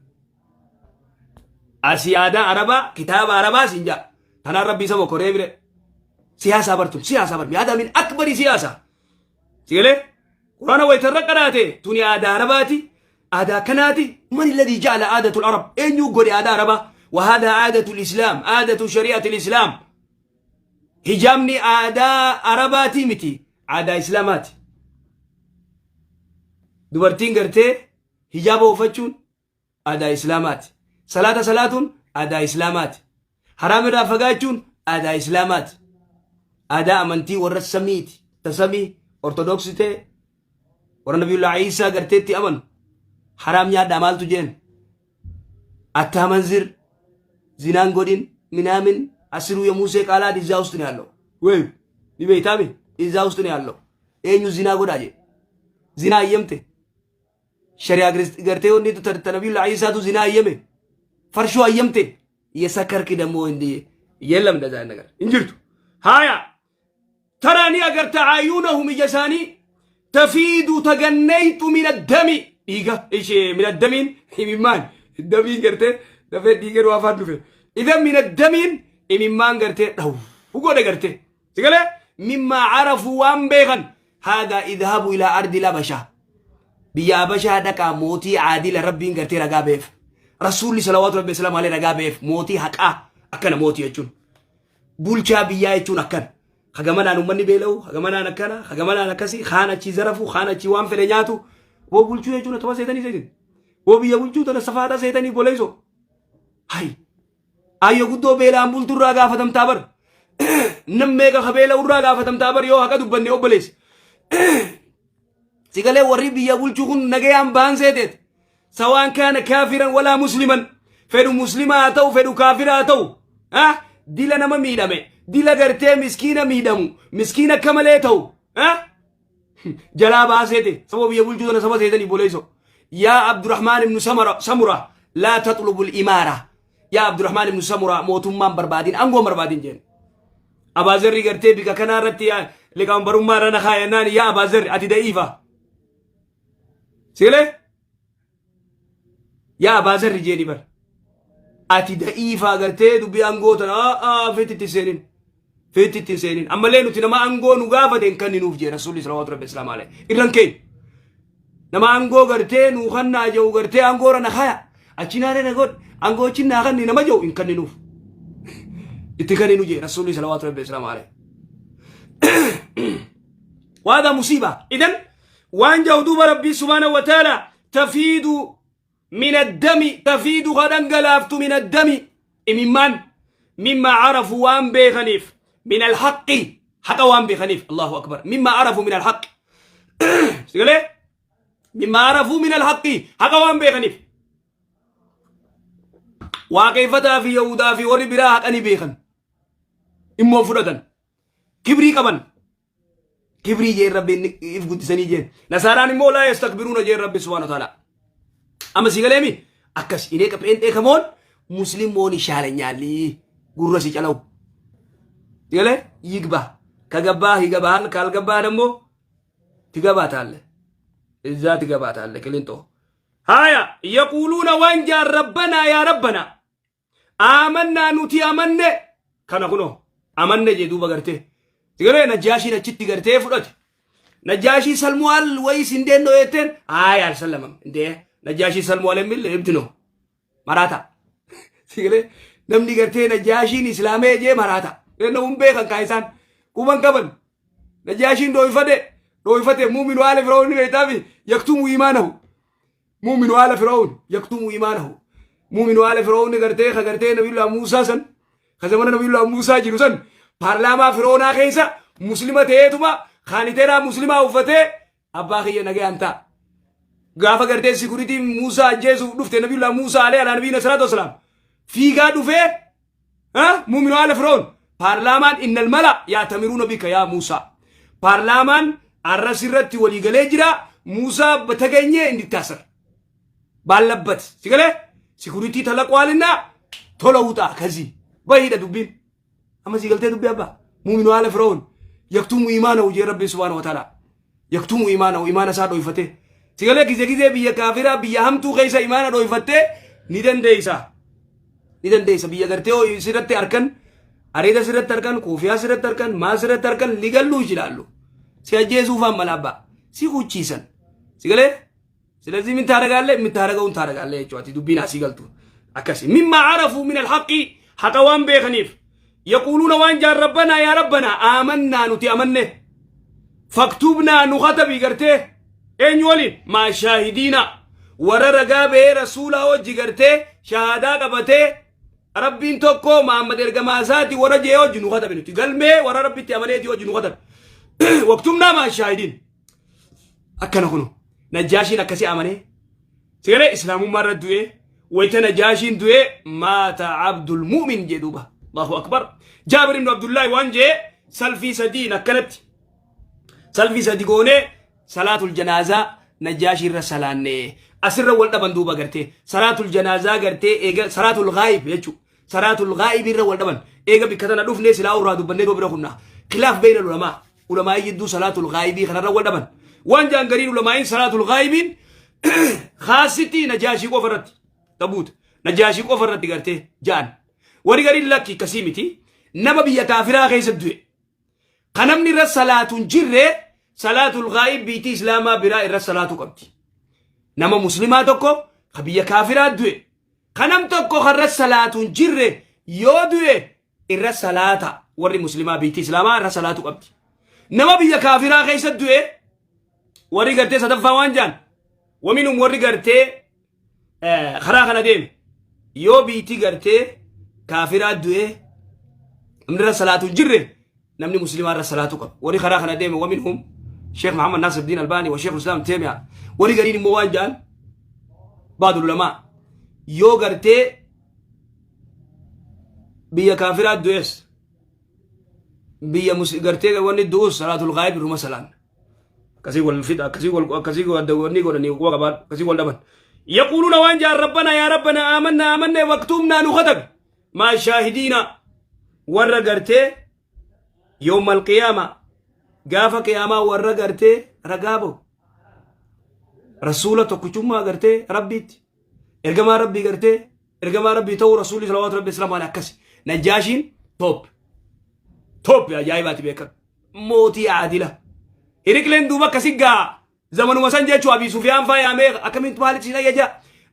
asii aadaa Arabaa, kitaaba Arabaa sin jaa. Tanaan Rabbii isa mokoree bire siyaasaa bartun siyaasaa bartu yaada من أكبر siyaasa. Sigalee Quraana waytarra qaraate tuni aadaa Arabaati, aadaa kanaati. من الذي جعل عادة العرب? Eenyu godhe aadaa Arabaa? وهذا عادة الإسلام, عادة شريعة الإسلام. Hijaabni aadaa Arabaati miti, aadaa Islaamaati. Dubartiin gartee hijaaba uffachuun aadaa Islaamaati. Salaata salaatuun aadaa Islaamaati. Haraam irraa fagaachuun aadaa Islaamaati. Aadaa amantii warra samiiti. Ta samii Ortodoksii ta'e, warra Nabiyullaa Iisaa garteetti amanu. Haraam nyaadhaa maaltu jeen? አታመንዝር, ዚናን godhin ምናምን አስሩ የሙሴ ቃላት እዛ ውስጥ ነው ያለው። ወይ ni beeytaami እዛ ውስጥ ነው ያለው። Eenyu zinaa godhaa jee? Zinaa ayyamte shari'aa gartee wanni ta Nabiyullaa Iisaatu zinaa ayyame, farshoo ayyamte, እየሰከርክ ደግሞ እንዲ የለም እንደዛ አይነት ነገር እንጅርቱ ሀያ. ترى ni agarta أعينهم ija isaanii تفيض tagannaytu من الدمع dhiiga ishee من الدمع imimmaan damiin gartee dafee dhiigee nu afaan dhufe. إذن من الدمع imimmaan gartee dhaw godhe gartee sigalee مما عرفوا waan beekan. هذا اذهبوا إلى أرض الحبشة, biyya Habashaa dhaqaa, mootii caadila Rabbiin gartee ragaa beef, Rasuulli صلوات ربي وسلامه عليه ragaa beef, mootii haqaa akkana. Mootii jechuun, bulchaa biyyaa jechuun akkana. Hagamanaan ummanni beela'u, hagamanaan akkana, hagamanaan akkasii, kaan achii zarafu, kaan achii waan fedhe nyaatu. Woo bulchuu jechuun atuma seetanii seetin woo biyya bulchuu tana safaadha seetanii boleeyso hay ayyo guddoo beelaan bulturraa gaafatamtaa bar. Nam meeqa ka beela'urraa gaafatamtaa bar yoo haqa dubbanne obboleessa. Sigalee warri biyya bulchuu kun nagayaan ba'an seeteet, سواء كان كافرا ولا مسلما, fedhu muslima haa ta'u, fedhu kaafira haa ta'u, dila nama miidhame, dila gartee miskiina miidhamu, miskiina akka malee ta'u jalaa baaseete. Saba biyya bulchuu tana saba seetanii boleeyso. Yaa Abdurrahmaan ibnu Samura, لا تطلب الإمارة. Yaa Abdurrahmaan ibnu Samura, mootummaan barbaadin, aangoon barbaadin jeen. Abaazarri gartee bika kanaa irratti liqaan barummaa irra na kaayannaan, yaa Abaazarri, ati da'iifa sigalee, yaa Abaazarri jeeni bar, ati da'iifaa gartee dubbii aangoo tana feetitti seenin, feetitti hin seenin. Ammallee nuti nama aangoo nu gaafate hin kenninuuf jee Rasuulli صلوات ربي وسلامه عليه. Irran keenya nama aangoo gartee nuu kannaa jedhu, gartee aangoo irra na kaya, achi naaree na godh, aangoo achi naa kanni nama jedhu hin kenninuuf, itti kenninu jee Rasuulli صلوات ربي وسلامه عليه. وهذا مصيبة. إذن waan jedhu duuba Rabbii سبحانه وتعالى تفيض من الدمع, تفيض غدن من الدمع imimmaan مما عرفوا waan beekaniif من الحق haqa waan beekaniif. الله أكبر. مما عرفوا من الحق sigalee مما عرفوا من الحق haqa waan beekaniif. Waaqeffataa fi Yahudaa fi warri biraa haqa ni beekan, immoo fudhatan, kibrii qaban, kibrii jeen Rabbi if guddisanii jeen. Nasaaraan immoo لا يستكبرون jeen Rabbi سبحانه وتعالى. Amma sigaleemi akkas inee ጴንጤ ከመሆን ሙስሊም መሆን ይሻለኛል። ጉረ ሲጨለው ሲገሌ ይግባ፣ ከገባህ ይገባሃል፣ ካልገባህ ደግሞ ትገባታለህ፣ እዛ ትገባታለህ ቅሊንጦ። Haya, يقولون waan jaan ربنا يا ربنا آمنا nuti amanne. Kana kuno amanne jee duuba gartee sigalee Najjaashiin achitti gartee fudhate. Najjaashii ሰልሟል ወይስ እንዴት ነው jetteen አይ አልሰለመም እንዴ ነጃሺ ሰልሟል የሚል እብድ ነው maraata sigalee namni gartee Najjaashiin islaamee jee maraata hin beekan kaa isaan quban qaban. Najjaashiin dhooyfate dhooyfate مؤمن آل فرعون beektaafi يكتم إيمانه مؤمن آل فرعون يكتم إيمانه مؤمن آل فرعون gartee ka gartee nabiyullah Muusaa san ka zamana nabiyullah Muusaa jiru san paarlaamaa Firoonaa keessa muslima ta'eetuma kaaniteeraa muslimaa uffatee abbaa kiyya nagayaan ta'a. Gaafa gartee security Muusaa ajjeesuuf dhufte nabiyullah Muusaa عليه على نبينا الصلاة والسلام fiigaa dhufee مؤمن آل فرعون paarlaamaan إن الملأ يأتمرون بك يا موسى paarlaamaan arras irratti waliigalee jira Muusaa በተገኘ እንዲታሰር ባለበት ሲገሌ security ተለቋልና ቶሎ ውጣ ከዚህ በሂደ dubbiin amma si galtee dubbii abbaa مؤمن آل فرعون يكتم إيمانه jee rabbi سبحانه وتعالى يكتم إيمانه imaana isaa dhoyfate si galee gize gizee biyya kaafiraa biyya hamtuu keessa imaana dhoyfattee ni dandeeysa ni dandeeysa. Biyya gartee sirratti harkan areeda sirratti harkan kuufiyaa sirratti harkan maa sirratti harkan ሊገሉ ይችላሉ። Si ajjeesuufaan mala abbaa si huchiisan si galee ስለዚህ ምን ታደርጋለህ? የምታደርገውን ታደርጋለህ jechuudha. Dubbiin asii galtu akkasi مما عرفوا من الحق haqa waan beekaniif يقولون waan jaan ربنا يا ربنا آمنا nuti amanne فاكتبنا nu katabi gartee eenyu waliin مع الشاهدين warra ragaa ba'ee rasuulaa wajji gartee shahaadaa qabatee rabbiin tokko Muhammad ergamaa isaati warra jee wajji nu katabi nuti galmee warra rabbitti amaneeti wajji nu katabi فاكتبنا مع الشاهدين. Akkana kunu Najjaashiin akkasii amanee sigalee islaamummaa irra du'ee wayita Najjaashiin du'ee مات عبد المؤمن jee duuba. الله أكبر. Jaabir ibnu Abdullaahi waan jee salfii sadiin akkanatti salfii sadi goonee صلاة الجنازة Najjaashii irra salaanne. Asirra wal dhaban duuba gartee صلاة الجنازة gartee eega صلاة الغائب jechuu صلاة الغائب irra wal dhaban. Eega bikka tana dhufnee silaa irraa dubbannee bira kunna خلاف بين العلماء ulamaa jidduu صلاة الغائب kanarra wal dhaban. Waan jaan gariin ulamaa'iin صلاة الغائب iin khaasitti Najaashii qofa irratti tabuut Najaashii qofa irratti gartee ja'an. Warri gariin lakki akkasii miti, nama biyya kaafiraa keessa du'e ka namni irra salaatuun jirre صلاة الغائب biitii islaamaa biraa irra salaatu qabdi. Nama muslimaa tokko ka biyya kaafiraa du'e ka nam tokko karra salaatuun jirre yoo du'e irra salaata warri muslimaa biitii islaamaa irra salaatu qabdi. Nama biyya kaafiraa keessa du'e warri gartee sadaffaa waan jaan ومنهم warri gartee karaa kana deeme yoo biitii gartee kaafiraa du'e namni irra salaatu hin jirre namni muslimaa irra salaatu qaba warri karaa kana deeme. ومنهم sheekh Maxamed Naasir Diin Albaani wa Sheekh Islaam Teemiya. Warri gariin immoo waan jaan بعض العلماء yoo gartee biyya kaafiraa du'es biyya gartee wanni du'us صلاة الغائب irruma salaan akkasii wal fixa akkasii wal akkasii wanni godhanii quba qabaan akkasii wal dhaban. يقولون waan jaan ربنا يا ربنا آمنا آمنا فاكتبنا nu katabi مع الشاهدين warra gartee يوم القيامة gaafa qiyaamaa warra gartee ragaa bahu rasuula tokkichummaa gartee rabbiitti ergamaa rabbii gartee ergamaa rabbii ta'uu rasuulli صلوات ربي وسلامه عليه. Akkasi Najjaashiin top top ajaa'ibaati beekan mootii aadila hiriqleen duuba akkasi gaa zamanuma san jechuu Abii Sufiyaan faa yaamee akkamiin maalitti sin ayyaja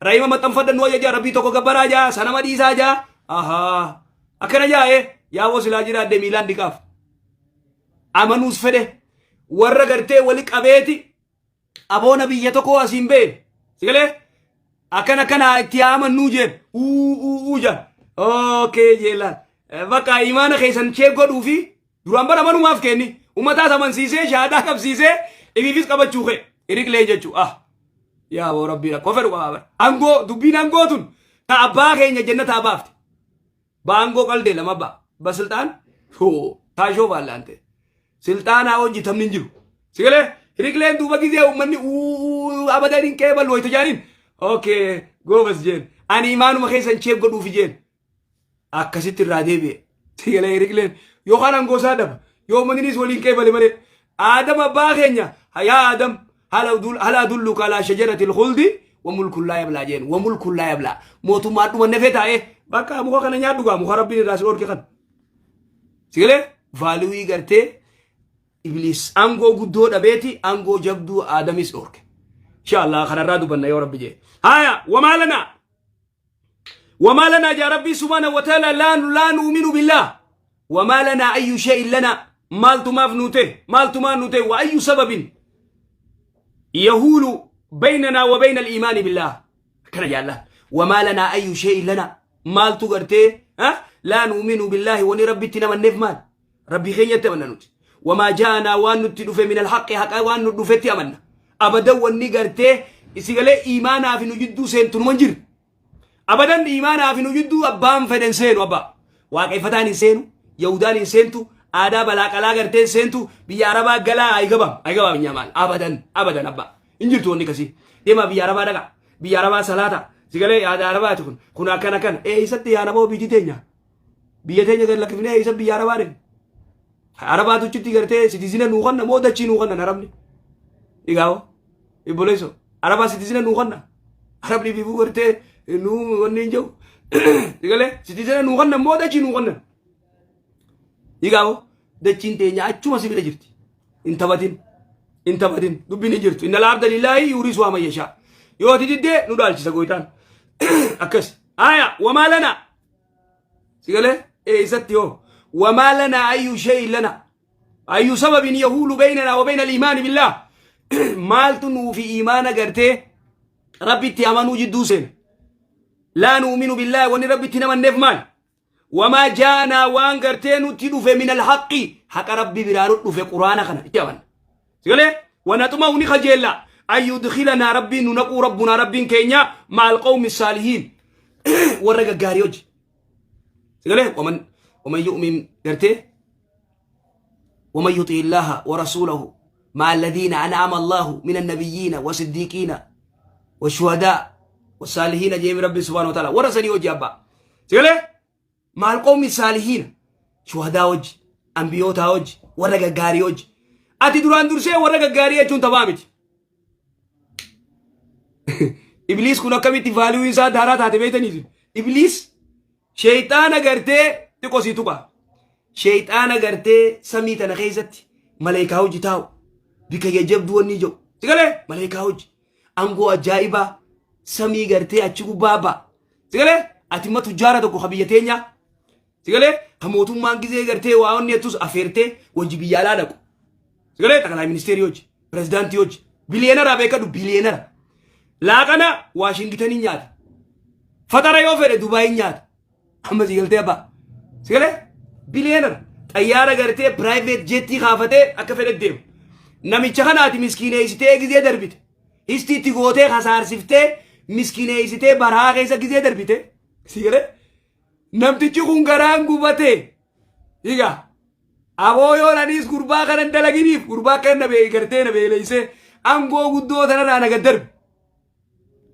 raayima maxxanfadhan nu ayyaja rabbii tokko gabbaraa jaa sanama dhiisaa jaa ahaa akkana jaa'e yaaboo silaa jiraadde miilaan dhiqaaf amanuus fedhe warra gartee wali qabeeti aboona biyya tokko asiin been sigalee akkana akkana itti amannuu jeen uu uu uu jaan okay jeelaan bakka imaana keessan check godhuu fi duraan bara amanumaaf kenni ummataas amansiisee shaadaa qabsiisee ifiifis qabachuu kee iriqlee jechuu ah yaa boo rabbii rakkoo fedhu qabaa bara angoo dubbiin angoo tun ta abbaa keenya jannataa baafte baangoo qaldee lama ba በስልጣን ታሾ ባለ አንተ ስልጣና hojjetamni hin jiru sigalee hiriqleen duuba gizee uummanni abadan hin qeeballu wayita jaaniin okay goobas jeen ani imaanuma keessan check godhuufi jeen akkasitti irraa deebi'e sigalee hiriqleen yookaan angoosaa dhaba yoo uummanninis waliin qeebale malee aadama abbaa keenya Yaa Adam, hal adulluka alaa shajarati lkhuldi wa mulkun laa yablaa jeen. Wa mulkun laa yablaa. Mootummaa dhuma nafee taa'ee bakka muka kana nyaadhu gaa, muka Rabbiin irraa si dhorke kana. Sigalee valueii gartee Ibliis aangoo guddoo dhabeeti aangoo jabduu Aadamis dhorke. Insha Allah kanarraa dubanna yoo Rabbi jee. Haya, wamaa lanaa. وما لنا يا ربي سبحانه وتعالى لا نؤمن بالله؟ وما لنا، أي شيء لنا؟ maaltu maaf nuute؟ maaltu maa nuute؟ وأي سبب يهول بيننا وبين الإيمان بالله؟ كان جاء وما لنا، أي شيء لنا، maaltu gartee ها لا نؤمن بالله؟ Wanni Rabbitti namanneef maal؟ Rabbi keenyatti amanna nuti. وما جاءنا، waan nutti dhufe، من الحق، haqa waan nu dhufetti amanna. Abadan wanni gartee isigalee iimaanaa fi nu jidduu seentu numan jiru. Abadan iimaanaa fi nu jidduu abbaan fedhen seenu. Abbaa waaqeffataan hin seenu, yahudaan hin seentu, aadaa balaaqalaa gartee hin seentu. Biyya Arabaa galaa, ay gabaam, ay gabaam nyaamaan. Abadan, abadan, abbaa hin jirtu wanni kasii. Deemaa biyya Arabaa dhaqa, biyya Arabaa salaata sigalee aadaa Arabaati. Kun akkana akkana eessatti yaa namoo? Biyyi teenya, biyya teenya gad lakkifnee eessa biyya Arabaa deemu? Arabaatu achitti gartee citizen nuu kanna moo dachii nuu kanna? Arabni igaawo ibboleesso Arabaa citizen nuu kanna. Arabni bifuu gartee nuu wanni hin jiru. Sigalee citizen nuu kanna moo dachii nuu kanna? Igaawo dachiin teenya achuma si bira jirti. Hin taphatin, hin taphatin, dubbiin hin jirtu. إن الأرض لله يورثها من يشاء. Yoo ati diddee nu dhaalchisa goytaan akkas. Aya, وما لنا, sigalee eessatti yoo وما لنا، أي شيء لنا، أي سبب يهول بيننا وبين الإيمان بالله؟ Maaltu nuu fi iimaana gartee Rabbitti amanuu jidduu seena؟ لا نؤمن بالله, wanni Rabbitti namanneef maal؟ وما جاءنا, waan gartee nutti dhufe، من الحق, haqa Rabbi biraa nu dhufe, Quraana kana itti amanna. Sigalee ونطمع, ni kajeella, أن يدخلنا, Rabbiin nu naquu, ربنا, Rabbiin keenya, مع القوم الصالحين, warra gaggaarii hojii. Sigalee ومن يؤمن gartee ومن يطع الله ورسوله مع الذين أنعم الله من النبيين والصديقين والشهداء والصالحين جيم ربي سبحانه وتعالى ورسني وجه أبا. سيقول مع القوم الصالحين, شهداء وجه, أنبيوتا وجه, warra gaggaarii wajji. Ati duraan dursee warra gaggaarii jechuun taphaa miti. Ibliis kun akkamitti value isaa daaraa taate beektaniif? Ibliis sheeyxaana gartee xiqqoo sii tuqa. Sheeyxaana gartee samii tana keessatti maleekaa hojii taa'u bika jajjabduu wanni jiru. Sigalee maleekaa hojii aangoo ajaa'ibaa samii gartee achi gubbaa ba'a. Sigalee ati imma tujjaara tokko ka biyya teenyaa. Sigalee ka mootummaan gizee gartee waa onni jettus afeertee wajji biyya alaa dhaqu. Sigalee xaqalaa ministeerii hojii, pirezidaantii hojii, biliyeenaraa beekadhu, biliyeenara. Laaqana Waashingitanii nyaata. Fatara yoo fedhe Dubaayin nyaata. Amma si galtee abbaa. Si galee biliyeenara. Xayyaara gartee private jetii kaafatee akka fedhe deemu. Namicha kanaati miskiineessitee gizee darbite. Histiitti gootee kasaarsiftee miskiineessitee baraa keessa gizee darbite. Si galee namtichi kun garaan gubatee. Egaa aboo yoo anis gurbaa kanan dalaginiif, gurbaa kan na gartee na beeleysee aangoo guddoo tanarraa na gad darbe.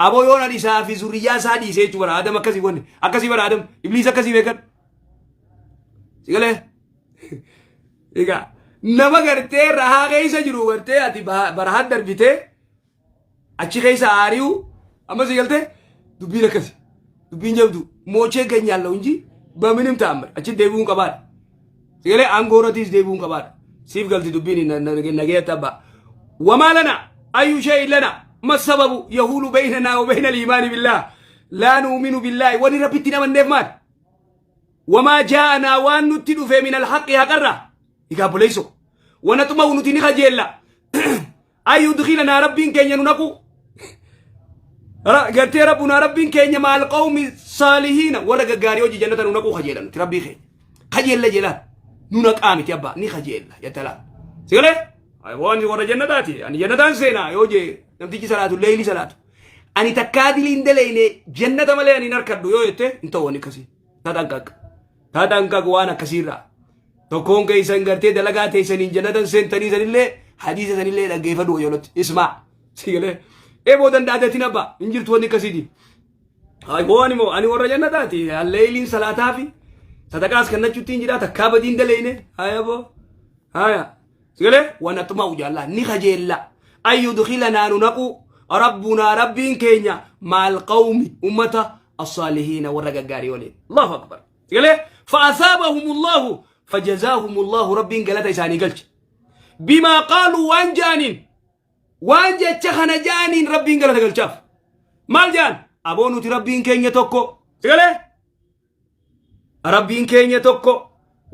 Aboo yoo ani isaa fi zurriyyaa isaa dhiisee jechuudha. Bara Adam akkasii, wanni akkasii bara Adam Ibliis akkasii beekan. Si galee egaa nama gartee rahaa keessa jiru gartee ati barahaan darbitee achi keessa aari'u. Amma si galtee dubbiin akkasi, dubbiin jabdu moochee ganyaallahu inji በምንም ተአምር achi deebi'uun qabaadha. Si galee aangoo irrattis deebi'uun qabaadha. Siif galti dubbiin nageetti abbaa. وما لنا، أي شيء لنا، ما السبب يهول بيننا وبين الإيمان بالله؟ لا نؤمن بالله, wanni Rabbitti namanneef maal؟ وما جاءنا, waan nutti dhufe، من الحق, haqarra. Egaa buleeyso ونطمع, nuti ni kajeella, أن يدخلنا, Rabbiin keenya nu naqu gartee, ربنا, Rabbiin keenya, مع القوم الصالحين, warra gaggaarii hojii jannata nu naquu kajeela. Nuti Rabbii keenya kajeella jedhaan nu naqaa miti abbaa, ni kajeella jettalaa. Sigalee waan warra jannataati, ani jannataan seenaa yoo jee namtichi salaatu leeyli salaatu, ani takkaa diliin daleyne, jannata malee ani hin harkadhu yoo jette, hin ta'u wanni akkasii. Tatanqaq, tatanqaq. Waan akkasiirraa tokkoon keessan gartee dalagaa teessaniin jannatan seentanii sanillee hadiisa sanillee dhaggeeffadhu wayyoolotti ismaa. Sigalee eeboo danda'ateetiin abbaa hin jirtu wanni akkasiiti. Waan immoo ani warra jannataati, leeyliin salaataa fi sadaqaas kennachuutti hin jira, takkaa badiin daleyne. Haya boo, haya, sigalee ونطمع jaallaa ni kajeella. An yudkhilanaa nu naqu rabbunaa rabbiin keenya maal qawmi ummata as-saalihiina warra gaggaarii waliin. Allahu akbar. Galee fa'asaabahumullahu fajazaahumullahu rabbiin galata isaanii galche. Bimaa qaaluu waan ja'aniin waan jecha kana ja'aniin rabbiin galata galchaaf. Maal ja'an? Aboo nuti rabbiin keenya tokko. Galee Rabbiin keenya tokko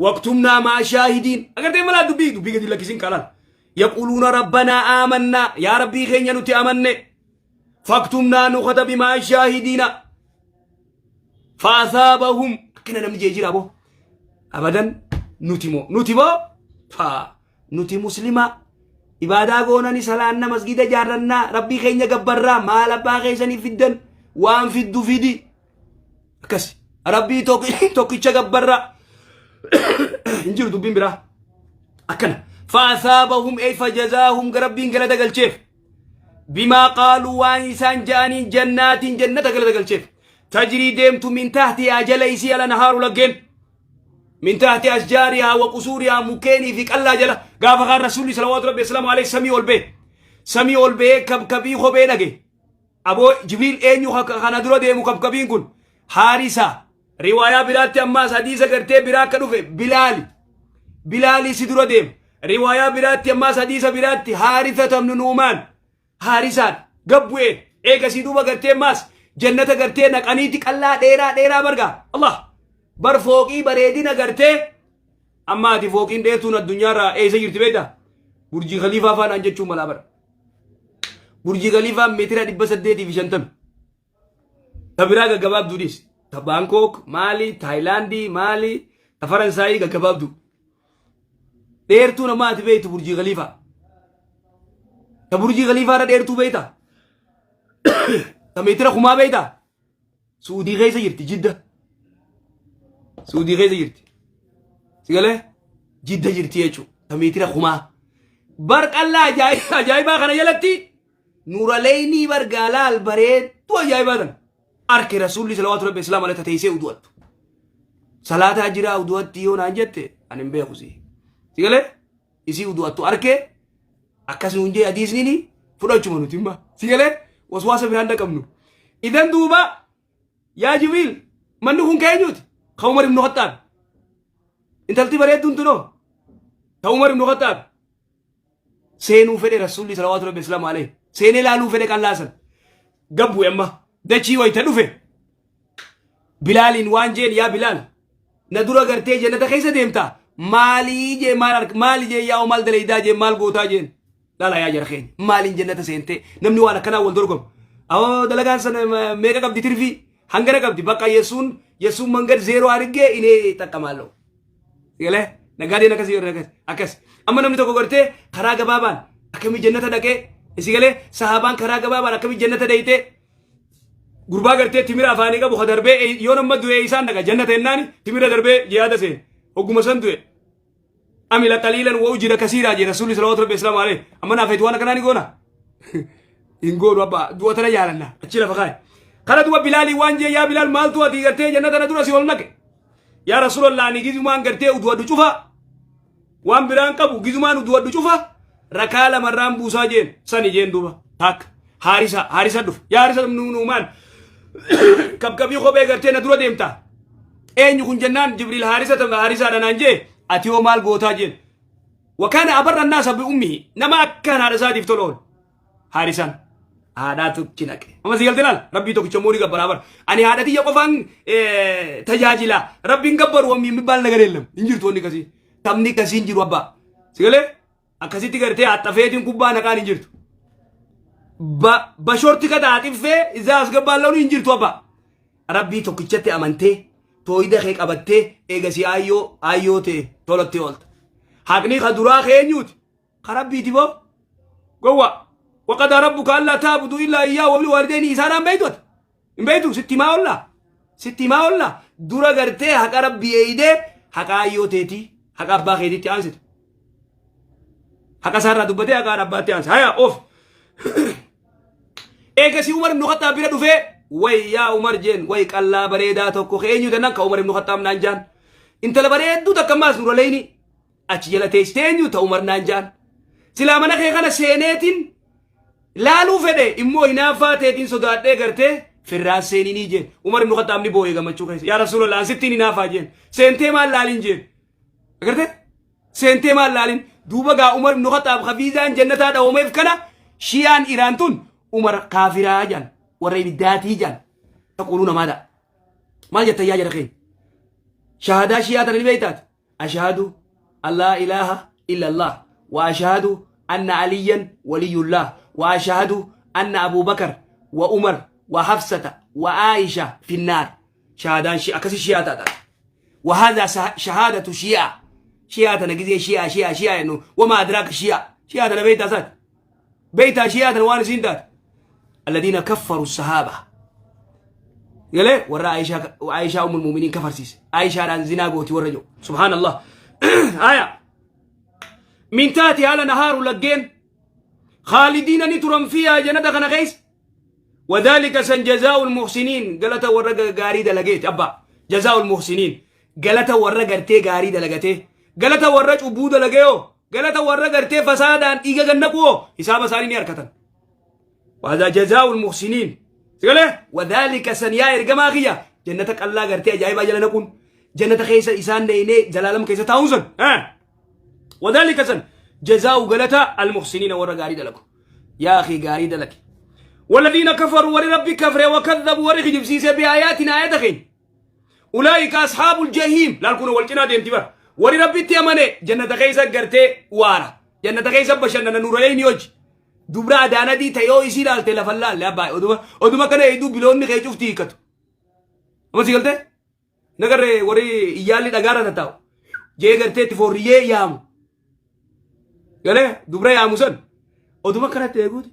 waqtumnaa maa shaahidiin agartee malaa dubbii dubbii gadi lakkisin qalaan yaquuluuna rabbanaa aamannaa yaa rabbii keenya nuti amanne faktumnaa nu katabi maa shaahidiina faasaabahum akkana namni jee jira boo abadan nuti moo nuti moo faa nuti muslima ibaadaa goonani salaanna masgida jaarrannaa rabbii keenya gabbarraa maal abbaa keessanii fiddan waan fiddu fidi akkas rabbii tokkicha gabbarraa hin jiru dubbiin biraa akkana faasaabahum ey fajazaahum rabbiin galata galcheef bimaa qaaluu waan isaan ja'aniin jannaatiin jannata galata galcheef tajrii deemtu min tahtihaa jala isii alanhaaru laggeen min tahti asjaarihaa wa qusuurihaa mukkeenii fi qallaa jala gaafa kaan rasuulli salawaatu rabbi wasalaamu alayhi samii ol ba'e samii ol ba'ee kabkabii kophee dhage aboo jibriil eenyu kana dura deemu kabkabiin kun haarisa riwaayaa biraatti ammaas hadiisa gartee biraa akka dhufe bilaali bilaali si dura deema riwaayaa biraatti ammaas hadiisa biraatti haarisa tamnu nuumaan haarisaan gad bu'ee eegasii duuba gartee maas jannata gartee naqaniiti qallaa dheeraa dheeraa bargaa Allah bar fooqii bareedina gartee amma ati fooqiin dheertuun addunyaarraa eessa jirti beektaa burjii khaliifaa faanaan jechuun malaa bara burjii khaliifaa meetira 850 ta biraa gaggabaabduu dhiis ta baankook maali taayilaandii maali ta faransaayii gaggabaabduu dheertuu namaa ati beektu burjii khaliifaa ta burjii khaliifaa irra dheertuu beekta ta meetira kumaa beekta suudii keessa jirti jidda suudii keessa jirti sigalee jidda jirti jechuudha ta meetira kumaa bar qallaa ajaa'ibaa kana jalatti Nuuraleeynii bar gaalaal bareedduu ajaa'ibaa tan arke rasuulli salawaatu rabbi islaam alaihi teessee udu'attu. Salaataa jiraa udu'atti yoo naan jette ani hin beeku si. Si galee isii udu'attu arke akkas nuun jee hadiisni fudhachuma nuti himma. Si galee waswaasa biraan dhaqabnu. Idan duuba yaa Jibriil manni kun keenyuuti ka Umar ibn Khattaab. Intalti bareedduun tunoo ta Umar ibn Khattaab. Seenuu fedhe rasuulli salawaatu rabbi islaamu alayhi. Seenee laaluu fedhe qallaa san. Gabbu'e amma dachii wayita dhufe. Bilaaliin waan jeen yaa Bilaal na dura gartee jannata keessa deemta maalii jee maal arg maali jee yaa'u maal dalaydaa jee maal gootaa jeen laala yaa jara keenya maaliin jannata seentee namni waan akkanaa wal dorgomu awoo dalagaan sana meeqa qabdi tirfii hangana qabdi bakka yesuun yesuun mangad zeeroo argee inee xaqqamaaloo Galee naggaadeen akkasii warra akkas akkas. Amma namni tokko gartee karaa gabaabaan akkamii jannata dhaqee isi galee sahaabaan karaa gabaabaan akkamii jannata dhayitee gurbaa gartee timira afaanii qabu ka darbee yoo nama du'e isaan dhaqa jannata jennaani timira darbee jihaada seen hogguma san du'e. Amila qaliilan wa ujira kasiiraa jee rasuulli salawaatu rabbi islaamu alayhi amma naaf waan akkanaa ni goona. Hin goonu abbaa du'a tana jaalanna achi lafa kaa'e. Kana du'a Bilaalii waan jee yaa Bilaal maaltu ati gartee jannata na dura si ol naqe. Yaa Rasuulallah ani gizumaan gartee uduwadhu cufa waan biraan qabu gizumaan uduwadhu cufa rakaa lamarraan buusaa jeen sani jeen duuba takka haarisa haarisa dhufe yaa haarisa nuumaan kabkabii kophee gartee na dura deemta eenyu kun jennaan jibriil haarisa haarisaadha naan jee ati hoo maal gootaa jeen wakaana abarra naasa bi ummihi nama akkaan haadha isaatiif tola oolu Haarisaan haadhaatu itti naqe. Amma si galte laal rabbii tokkicha immoo ni gabbaraa bara. Ani haadha tiyya qofaan tajaajila rabbiin gabbaru wammi የሚባል ነገር የለም hin jirtu wanni akkasii. Taphni akkasii hin jiru abbaa. Si galee akkasitti gartee haxxafeetiin kubbaa naqaan hin jirtu. Bashorti kata haxiffee izaa as gabbaallauni hin jirtu abbaa. Rabbii tokkichatti amantee tooyida kee qabattee eegasii aayyoo aayyoo ta'e tolatti oolta. Haqni ka duraa keenyuuti. Ka rabbiiti boo gowwa waqadaa rabbuka allaa taabudu illaa iyyaa wabil waalidayni isaanaan beeytu ati hin beeytu sitti himaa ollaa sitti himaa ollaa dura gartee haqa rabbii eeydee haqa ayyoo teetii haqa abbaa keetiitti aansite haqa isaarraa dubbatee haqa haadha abbaatti aanse haya of eegasii Umar ibnu Khattaab bira dhufee way yaa Umar jeen way qallaa bareedaa tokko ka eenyu tannan ka Umar ibnu Khattaab naan jaan intala bareedduu takka ammaas nuraleyni achi jala teessite eenyu ta Umar naan jaan silaa mana kee kana seeneetiin Laaluu fedhe immoo hinaaffaa teetiin sodaadhee gartee firraan seeninii jeen. Umar ibn Khattaab ni boo'ee gammachuu keessa. Yaa Rasuulallah an sittiin hinaafaa jeen. Seentee maal laalin jeen. Agartee? Seentee maal laalin? Duuba gaa Umar ibn Khattaab hafiizaan jannataa dhawameef kana Shi'aan Iraan tun Umar kaafiraa jaan. Warra ibiddaatii jaan. Taquluu namaa ta'a. Maal jettan yaa jara keenya? Shahadaa Shi'aa tana ni beektaati. Ashhadu an laa ilaaha illallah wa ashhadu anna aliyyan waliyullah wa ashhadu anna abubakar wa umar wa hafsata wa aisha finnaar. Shahaadaan shi akkasi shi'aa taata. Wa hadha shahaadatu shi'aa. Shi'aa tana gizee shi'aa shi'aa shi'aa jennu wama adraaka shi'aa. Shi'aa tana beektaa isaati. Beektaa shi'aa tana waan isiin taate. Alladhiina kaffaru sahaaba. Galee warra Aishaa Aishaa ummul mu'miniin kafarsiise. Aishaadhaan zinaa gooti warra jiru. Subhaanallah. Aya. Min taati haala nahaaru laggeen khaalidiina ni turan fiihaa jannata kana keessa. Wadhalika san jazaa'ul muhsiniin galata warra gaarii dalageeti abbaa. Jazaa'ul muhsiniin galata warra gartee gaarii dalagatee galata warra cubbuu dalagee hoo galata warra gartee fasaadaan dhiiga gannaqu hoo hisaaba isaanii ni argatan. Waadhaa jazaa'ul muhsiniin. Sigalee wadhaalika san yaa ergamaa kiyya jannata qallaa gartee ajaa'ibaa jala naquun jannata keessa isaan neeynee jalaalam keessa taa'uun sun. Wadhaalika san jazaa'u galata al-muhsiniina warra gaarii dalagu. Yaa akii gaarii dalagi. Walladhiina kafaru warri rabbi kafre wakadhabu warri kijibsiise bi'aayaatina aayata keenya. Ulaa'ika ashaabul jahiim. Laal kun wal cinaa deemti bara. Warri rabbitti amane jannata keessa gartee waara. Jannata keessa bashannana nuuraleeyni hojii. Dubra adaanadii ta'e yoo isii ilaalte lafa laalle abbaa oduma oduma kana hedduu biloonni kee cufti hiikkatu. Amma si galtee? Nagarree warri iyyaalli dhagaarra tattaa'u. Jee gartee itti foorriyyee yaamu. Galee dubra yaamu san oduma kanatti eeguuti.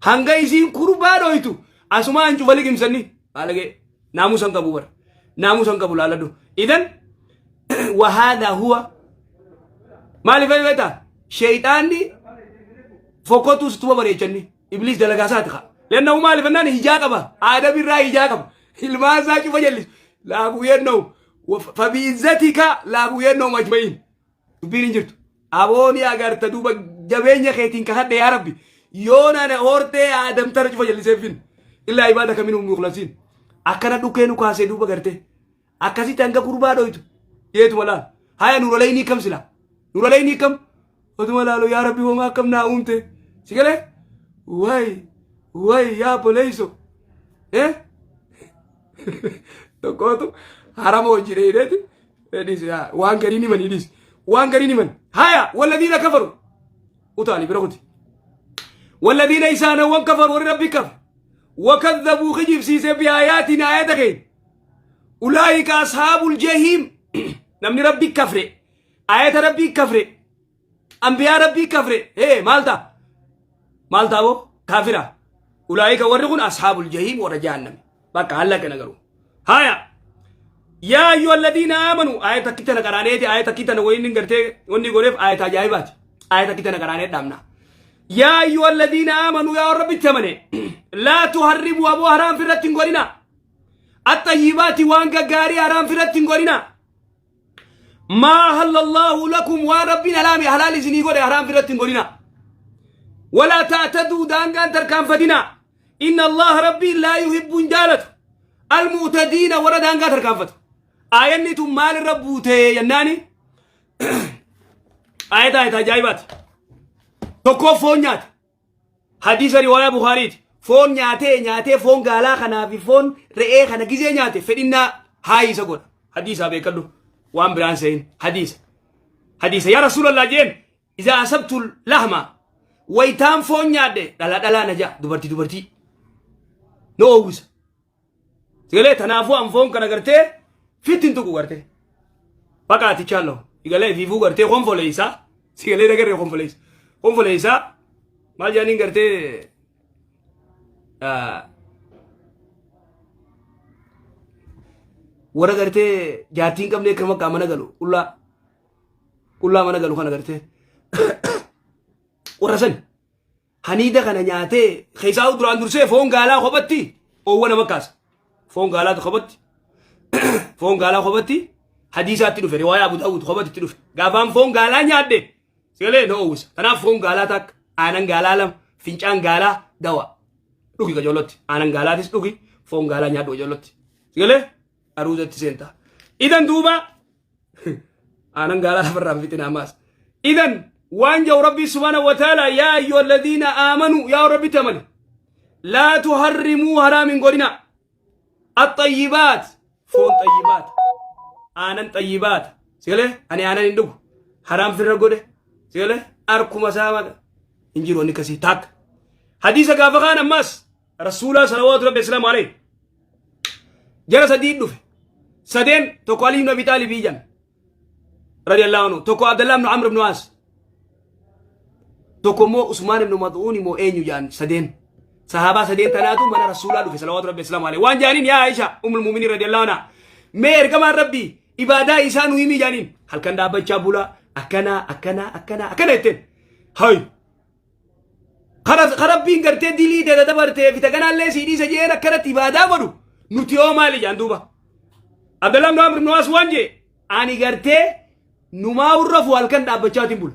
Hanga isiin kurbaa dhoytu asumaan cufa liqimsanni. Maalagee naamusan qabu bara. Naamusan qabu laaladhu. Idan wahaadha huwa maaliif beektaa? Sheeyxaanni fokkotuus tuma bareechanni. Ibliis dalagaa isaati kaa. Lennahu maaliif jennaan hijaa qaba. Aadam irraa hijaa qaba. Ilmaan isaa cufa jallisu. Laaguyennahu fabiizzatika laaguyennahu ajma'iin. Dubbiin hin jirtu. Abooni agarta duuba jabeenya keetiin kakadhe yaa rabbi. Yoon ana hortee aadam tana cufa jallisee fin. Illaa ibaada kamiin mukhlasiin. Akkana dhukkee nu kaasee duuba gartee. Akkasitti hanga kurbaa dhoytu. Jeetuma laal. Haya nuraleynii kam sila? Nuraleynii kam? Otuma laalu yaa rabbi homaa akkam naa uumte. Si galee? Way way yaa boleeyso. Eh? Tokkootu harama hojii dheedeeti. Dhiisi waan gariin himanii dhiisi. Waan gariin himan. Haya walladiina kafaru. Utaali bira kuti. Walladiina isaanawwan kafaru warri rabbi kafe. Wakadhabuu kijibsiise biaayaatina aayata keenya. Ulaa'ika ashaabul jahiim. Namni rabbi kafre. Aayata rabbii kafre. Ambiyaa rabbii kafre. Hee maal ta'a? Maal ta'a boo? Kaafira. Ulaa'ika warri kun ashaabul jahiim warra jahannami. Bakka haala kana garuu. Haya. Yaa ayyuha alladhiina aamanu aayata akki tana qaraaneeti aayata akki tana wayiin hin gartee wanni godheef aayata ajaa'ibaati. Aayata akki tana qaraanee dhaabna. Yaa ayyuha alladhiina aamanu yaa warra rabbitti amane laa tuharrimu aboo haraam firratti hin godhina. Axxayyibaati waan gaggaarii haraam firratti hin godhina. Maa halallahu lakum waan rabbiin halaami halaal isinii godhe haraam firratti hin godhina. Walaa ta'taduu daangaan tarkaanfatina. Inna Allaha rabbiin laa yuhibbu hin jaalatu. Almu'tadiina warra daangaa tarkaanfatu. Aayanni tun maalirra buute jennaani? Aayata aayata ajaa'ibaati. Tokkoo foon nyaate. Hadiisa riwaayaa Bukaariiti. Foon nyaatee nyaatee foon gaalaa kanaa fi foon re'ee kana gizee nyaate fedhinnaa haayi isa godha. Hadiisaa beekadhu. Waan biraan se'in. Hadiisa. Hadiisa yaa Rasuulallah jeen izaa asabtu lahma wayitaan foon nyaadhe dhala dhalaa na ja'a dubartii dubartii. Na oowwisa. Sigalee tanaafuu an foon kana gartee fitti hin tuqu gartee. Baqaati chaallo. Sigalee fiifuu gartee konfoleessa. Sigalee dagarree konfoleessa. Konfoleessa maal jedhaniin gartee warra gartee jaartii hin qabne akka maqaa mana galu qullaa qullaa mana galu kana gartee warra sani. Haniida kana nyaatee keessaa duraan dursee foon gaalaa kophatti oowwa nama kaasa. Foon gaalaa kophatti foon gaalaa kophatti hadiisaatti dhufe riwaayaa Abu Daawud kophatti itti dhufe. Gaafaan foon gaalaa nyaadhe sigalee na oowwisa. Kanaaf foon gaalaa takka aanan gaalaa lama Fincaan gaalaa dawa. Dhugi qajoolotti. Aanan gaalaatis dhugi. Foon gaalaa nyaadhu qajoolotti. Sigalee aruuzatti seenta. Idan duuba aanan gaalaa lafarraa hin fixin ammaas. Idan waan jedhu Rabbii subhaanahu wa ta'ala, yaa ayyuha alladhiina aamanuu, yaa Rabbitti amane, laa tuharrimuu, haraam hin godhina, axxayyibaat, foon xayyibaat, aanan xayyibaat. Sigalee ani aanan hin dhugu, haraam firra godhe. Sigalee arkuma isaa maqa hin jiru wanni akkasii taakka. Hadiisa gaafa kaan ammaas rasuulaa salawaatu rabbi islaamu alayhi jara sadii dhufe. Sadeen tokko Ali ibn Abi Taalib iyyan radiyallahu anhu, tokko Abdallah ibn Amr ibn As, tokko immoo Usmaan ibn Mad'uun immoo eenyu jedhan. Sadeen sahaabaa sadeen tanaatu mana rasuulaa dhufe salawaatu rabbi islaamu alayhi. Waan jedhaniin, yaa Aisha ummul mu'miniin radiyallahu anha, mee ergamaan rabbii ibaadaa isaa nu himi jedhaniin. Halkan dhaabbachaa bulaa, akkana akkana akkana akkana jetteen. Hay, kara rabbiin gartee dilii ta'e dabartee fi taganaallee sii dhiisa jeen akkanatti ibaadaa godhu, nuti hoo maali jedhan. Duuba Abdallah ibn Amr ibn As waan jee, ani gartee numaa urrafu halkan dhaabbachaatiin bula.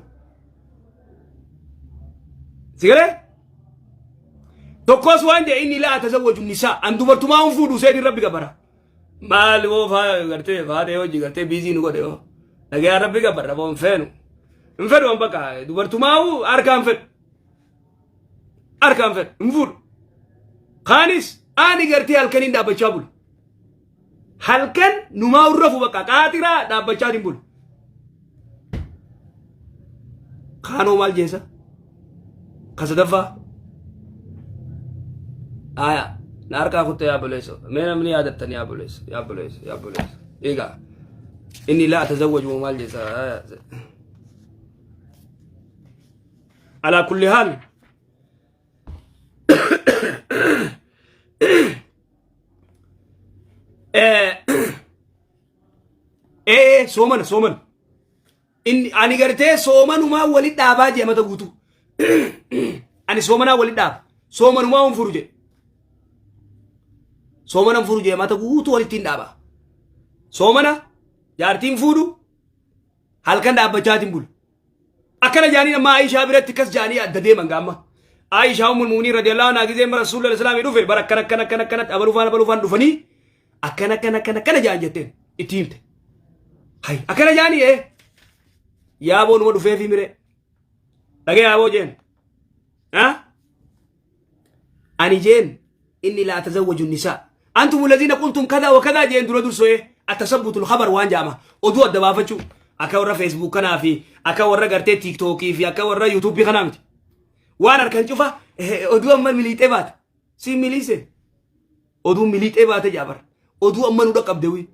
Sigalee tokkos waan jee, inni laa atazawwaju nisaa, an dubartumaa hin fuudhu, seetiin rabbi gabara. Maal woo faa gartee faatee hojii gartee biizii nu godhe, yoo dhagayaa rabbi gabarra boo hin feenu, hin fedhu an, bakka dubartumaa'u harkaan fedhu, harkaan fedhu, hin fuudhu. Kaanis ani gartee halkaniin dhaabbachaa bula. Halkan numaa urrafu, bakka qaaxiraa dhaabbachaatiin bula. Kaanoo maal jeesa? Ka sadaffaa? Aya, na harkaa kutte yaa buleesso. Mee namni yaadattan yaa buleesso, yaa buleesso, yaa buleesso. Egaa, inni laa atazawwaju maal jeesa? Aya. Alaa kulli haal. Ee, soomana soomana. Inni ani gartee soomanumaa wali dhaabaa jee mata guutuu. Ani soomanaa wali dhaaba. Soomanumaa hin furu jedhe. Soomana hin furu jee mata guutuu walitti hin dhaaba. Soomana jaartiin fuudhu, halkan dhaabbachaatiin bulu. Akkana jaanii amma Aishaa biratti akkas jaanii adda deeman gaamma. Aishaa ummul mu'miniin radiyallahu anhaa gizeen bara Rasuulli islaamii dhufe, bara akkana akkana akkana akkanatti abaluu faana abaluu faana dhufanii akkana akkana akkana akkana jaan jetteen itti himte. Hay, akkana jaanii ee. Yaaboo numa dhufee fi miree. Dhagee yaaboo jeen. Ha? Ani jeen inni laa tazawwaju nisaa. Antum alladhiina qultum kadaa wa kadaa jeen dura dursee. Atasabbutul khabar waan jaama. Oduu adda baafachuu. Akka warra Facebook kanaa fi akka warra gartee TikTokii fi akka warra YouTube kanaa miti. Waan harkan cufa oduu amma miliixee baate. Si miliise. Oduu miliixee baate jaabar. Oduu amma nu dhaqqabde wi.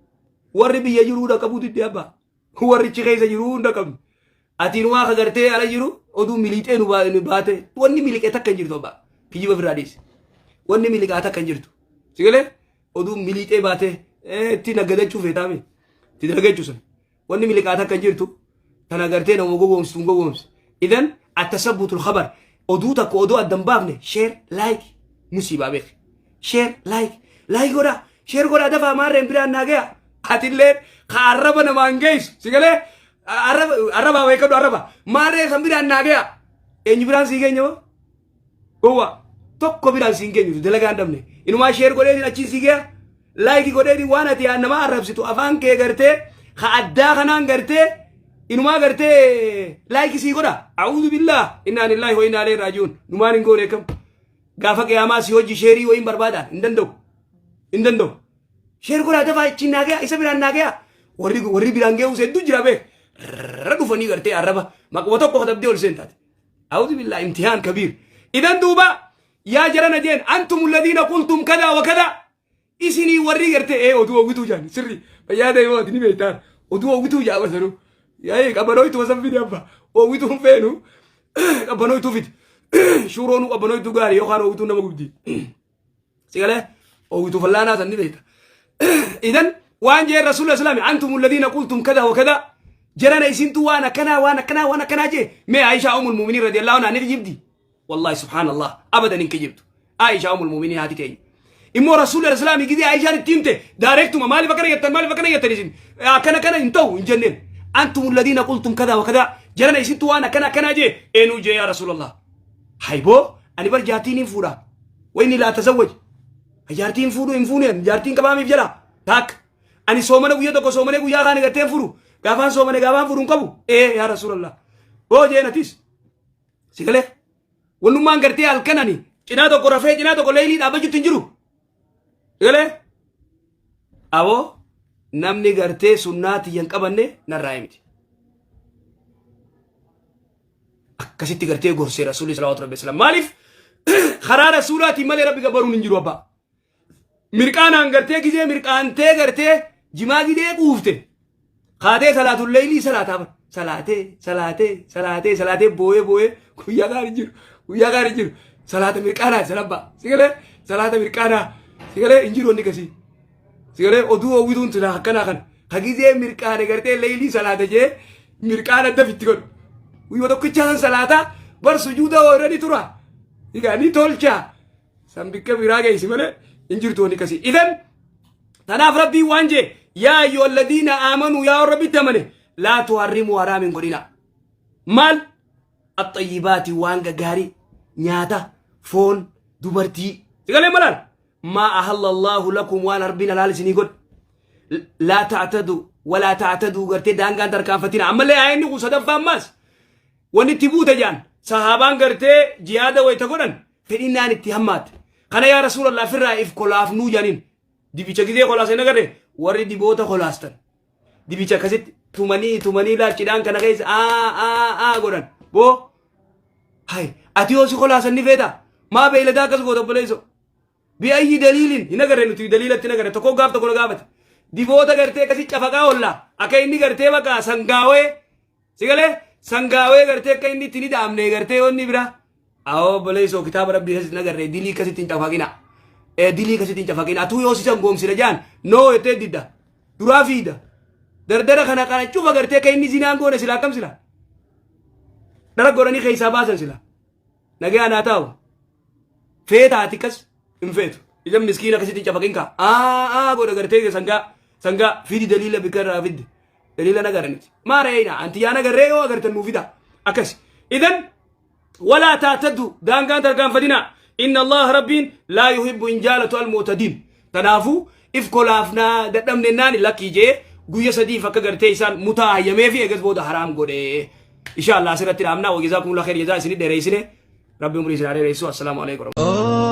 Warri biyya jiruu dhaqqabuu didde abbaa. Warri achi keessa jiruu hunda qabne. Atiin waa ka gartee ala jiru oduu miliixee nu baate. Wanni miliqee takka hin jirtu abbaa. Kijiba ofirraa dhiisi. Wanni miliqaa takka hin jirtu. Sigalee oduu miliixee baate itti naggadachuu feetaami. Itti dalagachuu sun. Wanni miliqaa takka hin jirtu. Tana gartee nama gowwoomsitu hin gowwoomsi. Idan attasabbutul khabar. Oduu takka oduu adda hin baafne, share, like, musiibaa beeki. Share, like, like godhaa, share godhaa, dafaa maarreen biraan naa gaya. Atillee ka arraba namaan geessu, sigalee arraba arrabaa beekadhu, arraba maarree san biraan naa gaya. Eenyu biraan sii geenya? Hoo gowwaa, tokko biraan siin geenyu, dalagaa hin dhabne. Inumaa share godhee achiin sii gaya, like godhee, waan ati nama arrabsitu afaan kee gartee ka addaa kanaan gartee inumaa gartee like sii godha. A'uudhu billaah, innaa lillaahi wa innaa ilayhi raaji'uun. Numaan hin goone kam gaafa qiyaamaa si hojii share wayiin barbaadaan hin danda'u, hin danda'u. Share godhaa, dafaa achiin naa gaya, isa biraan naa gaya. Warri biraan ga'uus hedduu jira beek. Rra dhufanii gartee arraba maquma tokko katabdee ol seentaate. A'uudhu billaah, imtihaan kabiir. Idan duuba yaa jarana jeen, antum alladhiina qultum kadaa wa kadaa, isinii warri gartee oduu hawwituu jaan sirri fayyaa ta'e yoo ati ni beektaan oduu hawwituu jaa basanuu yaa'ee qabbanooytu wasan fidi abba hawwituu hin feenu, qabbanooytuu fidi, shuuroonuu qabbanooytuu gaarii yookaan hawwituu nama gubdi, sigalee hawwituu fallaanaa san ni beekta. Idan waan jeen rasuula islaami, antum alladhiina qultum kadaa wa kadaa, jarana isintu waan akkanaa waan akkanaa waan akkanaa jee. Mee Aishaa umul mu'miniin radiyallahu anhaa ni kijibdi? Wallahi, subhanallah, abadan hin kijibdu Aishaa umul mu'miniin haati teenya. Immoo rasuula islaamii gidee Aishaan itti himte daareektuma, maaliif akkana jettan, maaliif akkana jettan, isin akkana kana hin ta'u hin jenneen. Antum alladhiina qultum kadaa wa kadaa, jarana isintu waan akkana akkanaa jee. Eenuu jee yaa rasuulallah? Hayboo. Ani bar jaartiin hin fuudha. Wayni laa tazawwaj. Jaartiin fuudhu hin fuune jaartiin qabaamiif jala. Taak. Ani soomana guyyaa tokko soomanee guyyaa kaan gartee hin fuudhu. Gaafaan soomane gaafaan fuudhu hin qabu. Ee yaa Rasuulallah. Hoo jeen atis. Si galee. Wannummaan gartee halkan ani cinaa tokko rafee cinaa tokko leeylii dhaabbachuutti hin jiru. Si galee. Aboo namni gartee sunnaa tiyya hin qabanne narraa miti. Akkasitti gartee gorsee rasuulli salawaatu rabbi salaam. Maaliif karaa rasuulaatiin malee rabbi gabbaruun hin jiru abbaa. Mirqaanaan gartee gizee mirqaantee gartee jimaa gidee quufte. Kaatee salaatul leeylii salaataa bar. Salaatee salaatee salaatee salaatee booyee booyee guyyaa gaarii jiru guyyaa gaarii jiru. Salaata mirqaanaa salabbaa. Sigalee salaata mirqaanaa sigalee hin jiru wanni kasii. Sigalee oduu hawwituun silaa akkanaa kana. Ka gizee mirqaane gartee leeylii salaata jee mirqaana dafitti godhu. Guyyaa tokkichaa san salaataa bar sujuuda hoorani tura. Egaa ni tolchaa. San bikka biraa geessi malee hin jirtu wanni kasii. Idan tanaaf rabbiin waan jee yaa ayyuha alladhiina aamanuu yaa warra rabbitti amane laa tuharrimuu haraam hin godhina. Maal? Axxayyibaati waan gaggaarii nyaata foon dubartii. Sigalee malaan? Maa ahalla Allahu lakum waan rabbiin halaal isinii godhe. Laa ta'tadu walaa ta'taduu gartee daangaan tarkaanfatina. Ammallee aayinni kun sadaffaa ammaas wanni itti buute jaan sahaabaan gartee jihaada wayita godhan fedhinnaan itti hammaatte. Kana yaa Rasuulallah firraa if kolaafnuu jaaniin. Dibicha gizee kolaasan agarre warri diboota kolaastan. Dibicha akkasitti tumanii tumanii laacidhaan kana keessa aa aa aa godhan. Boo hay ati yoo si kolaasan ni feeta maa beeyladaa akkas goota obboleessoo. Bi'ayyi daliilin hin agarre nuti daliilatti hin agarre tokko gaaf tokko na gaafate. Diboota gartee akkasii cafaqaa oolla akka inni gartee bakka sangaawee si galee sangaawee gartee akka inni itti ni dhaamne gartee wanni biraa. Awoo obboleessoo kitaaba rabbii keessatti hin agarre dilii akkasitti hin cafaqina. Ee dilii akkasitti hin cafaqina. Atuu yoo si sangoomsina jaan noo jettee didda. Duraa fiida. Dardara kana kana cufa gartee akka inni zinaan goone sila akkam sila. Dhara godhanii keessaa baasan sila. Nagaa naa taa'u. Feeta ati kas hin feetu. Ija miskiina akkasitti hin cafaqin kaa. Aa aa godha gartee sangaa sangaa fidi daliila bikka irraa fidde. Daliila nagara miti. Maa reeyna anti yaa nagarree yoo agartan nuu fida. Akkas. Idan walaa taataddu daangaan tarkaanfatinaa. Inna Allah rabbiin laa yuhibbu hin jaalatu almu'tadiin. Kanaafuu if kolaafnaa dadhabnennaan lakkii jee guyya sadiif akka gartee isaan mutaa hayyamee fi eegas booda haraam godhe. Insha Allah asirratti dhaabna. Wajazaakumullah khair jazaa isinii dheereessine. Rabbi umrii isin haa dheeressu. Assalaamu alaikum.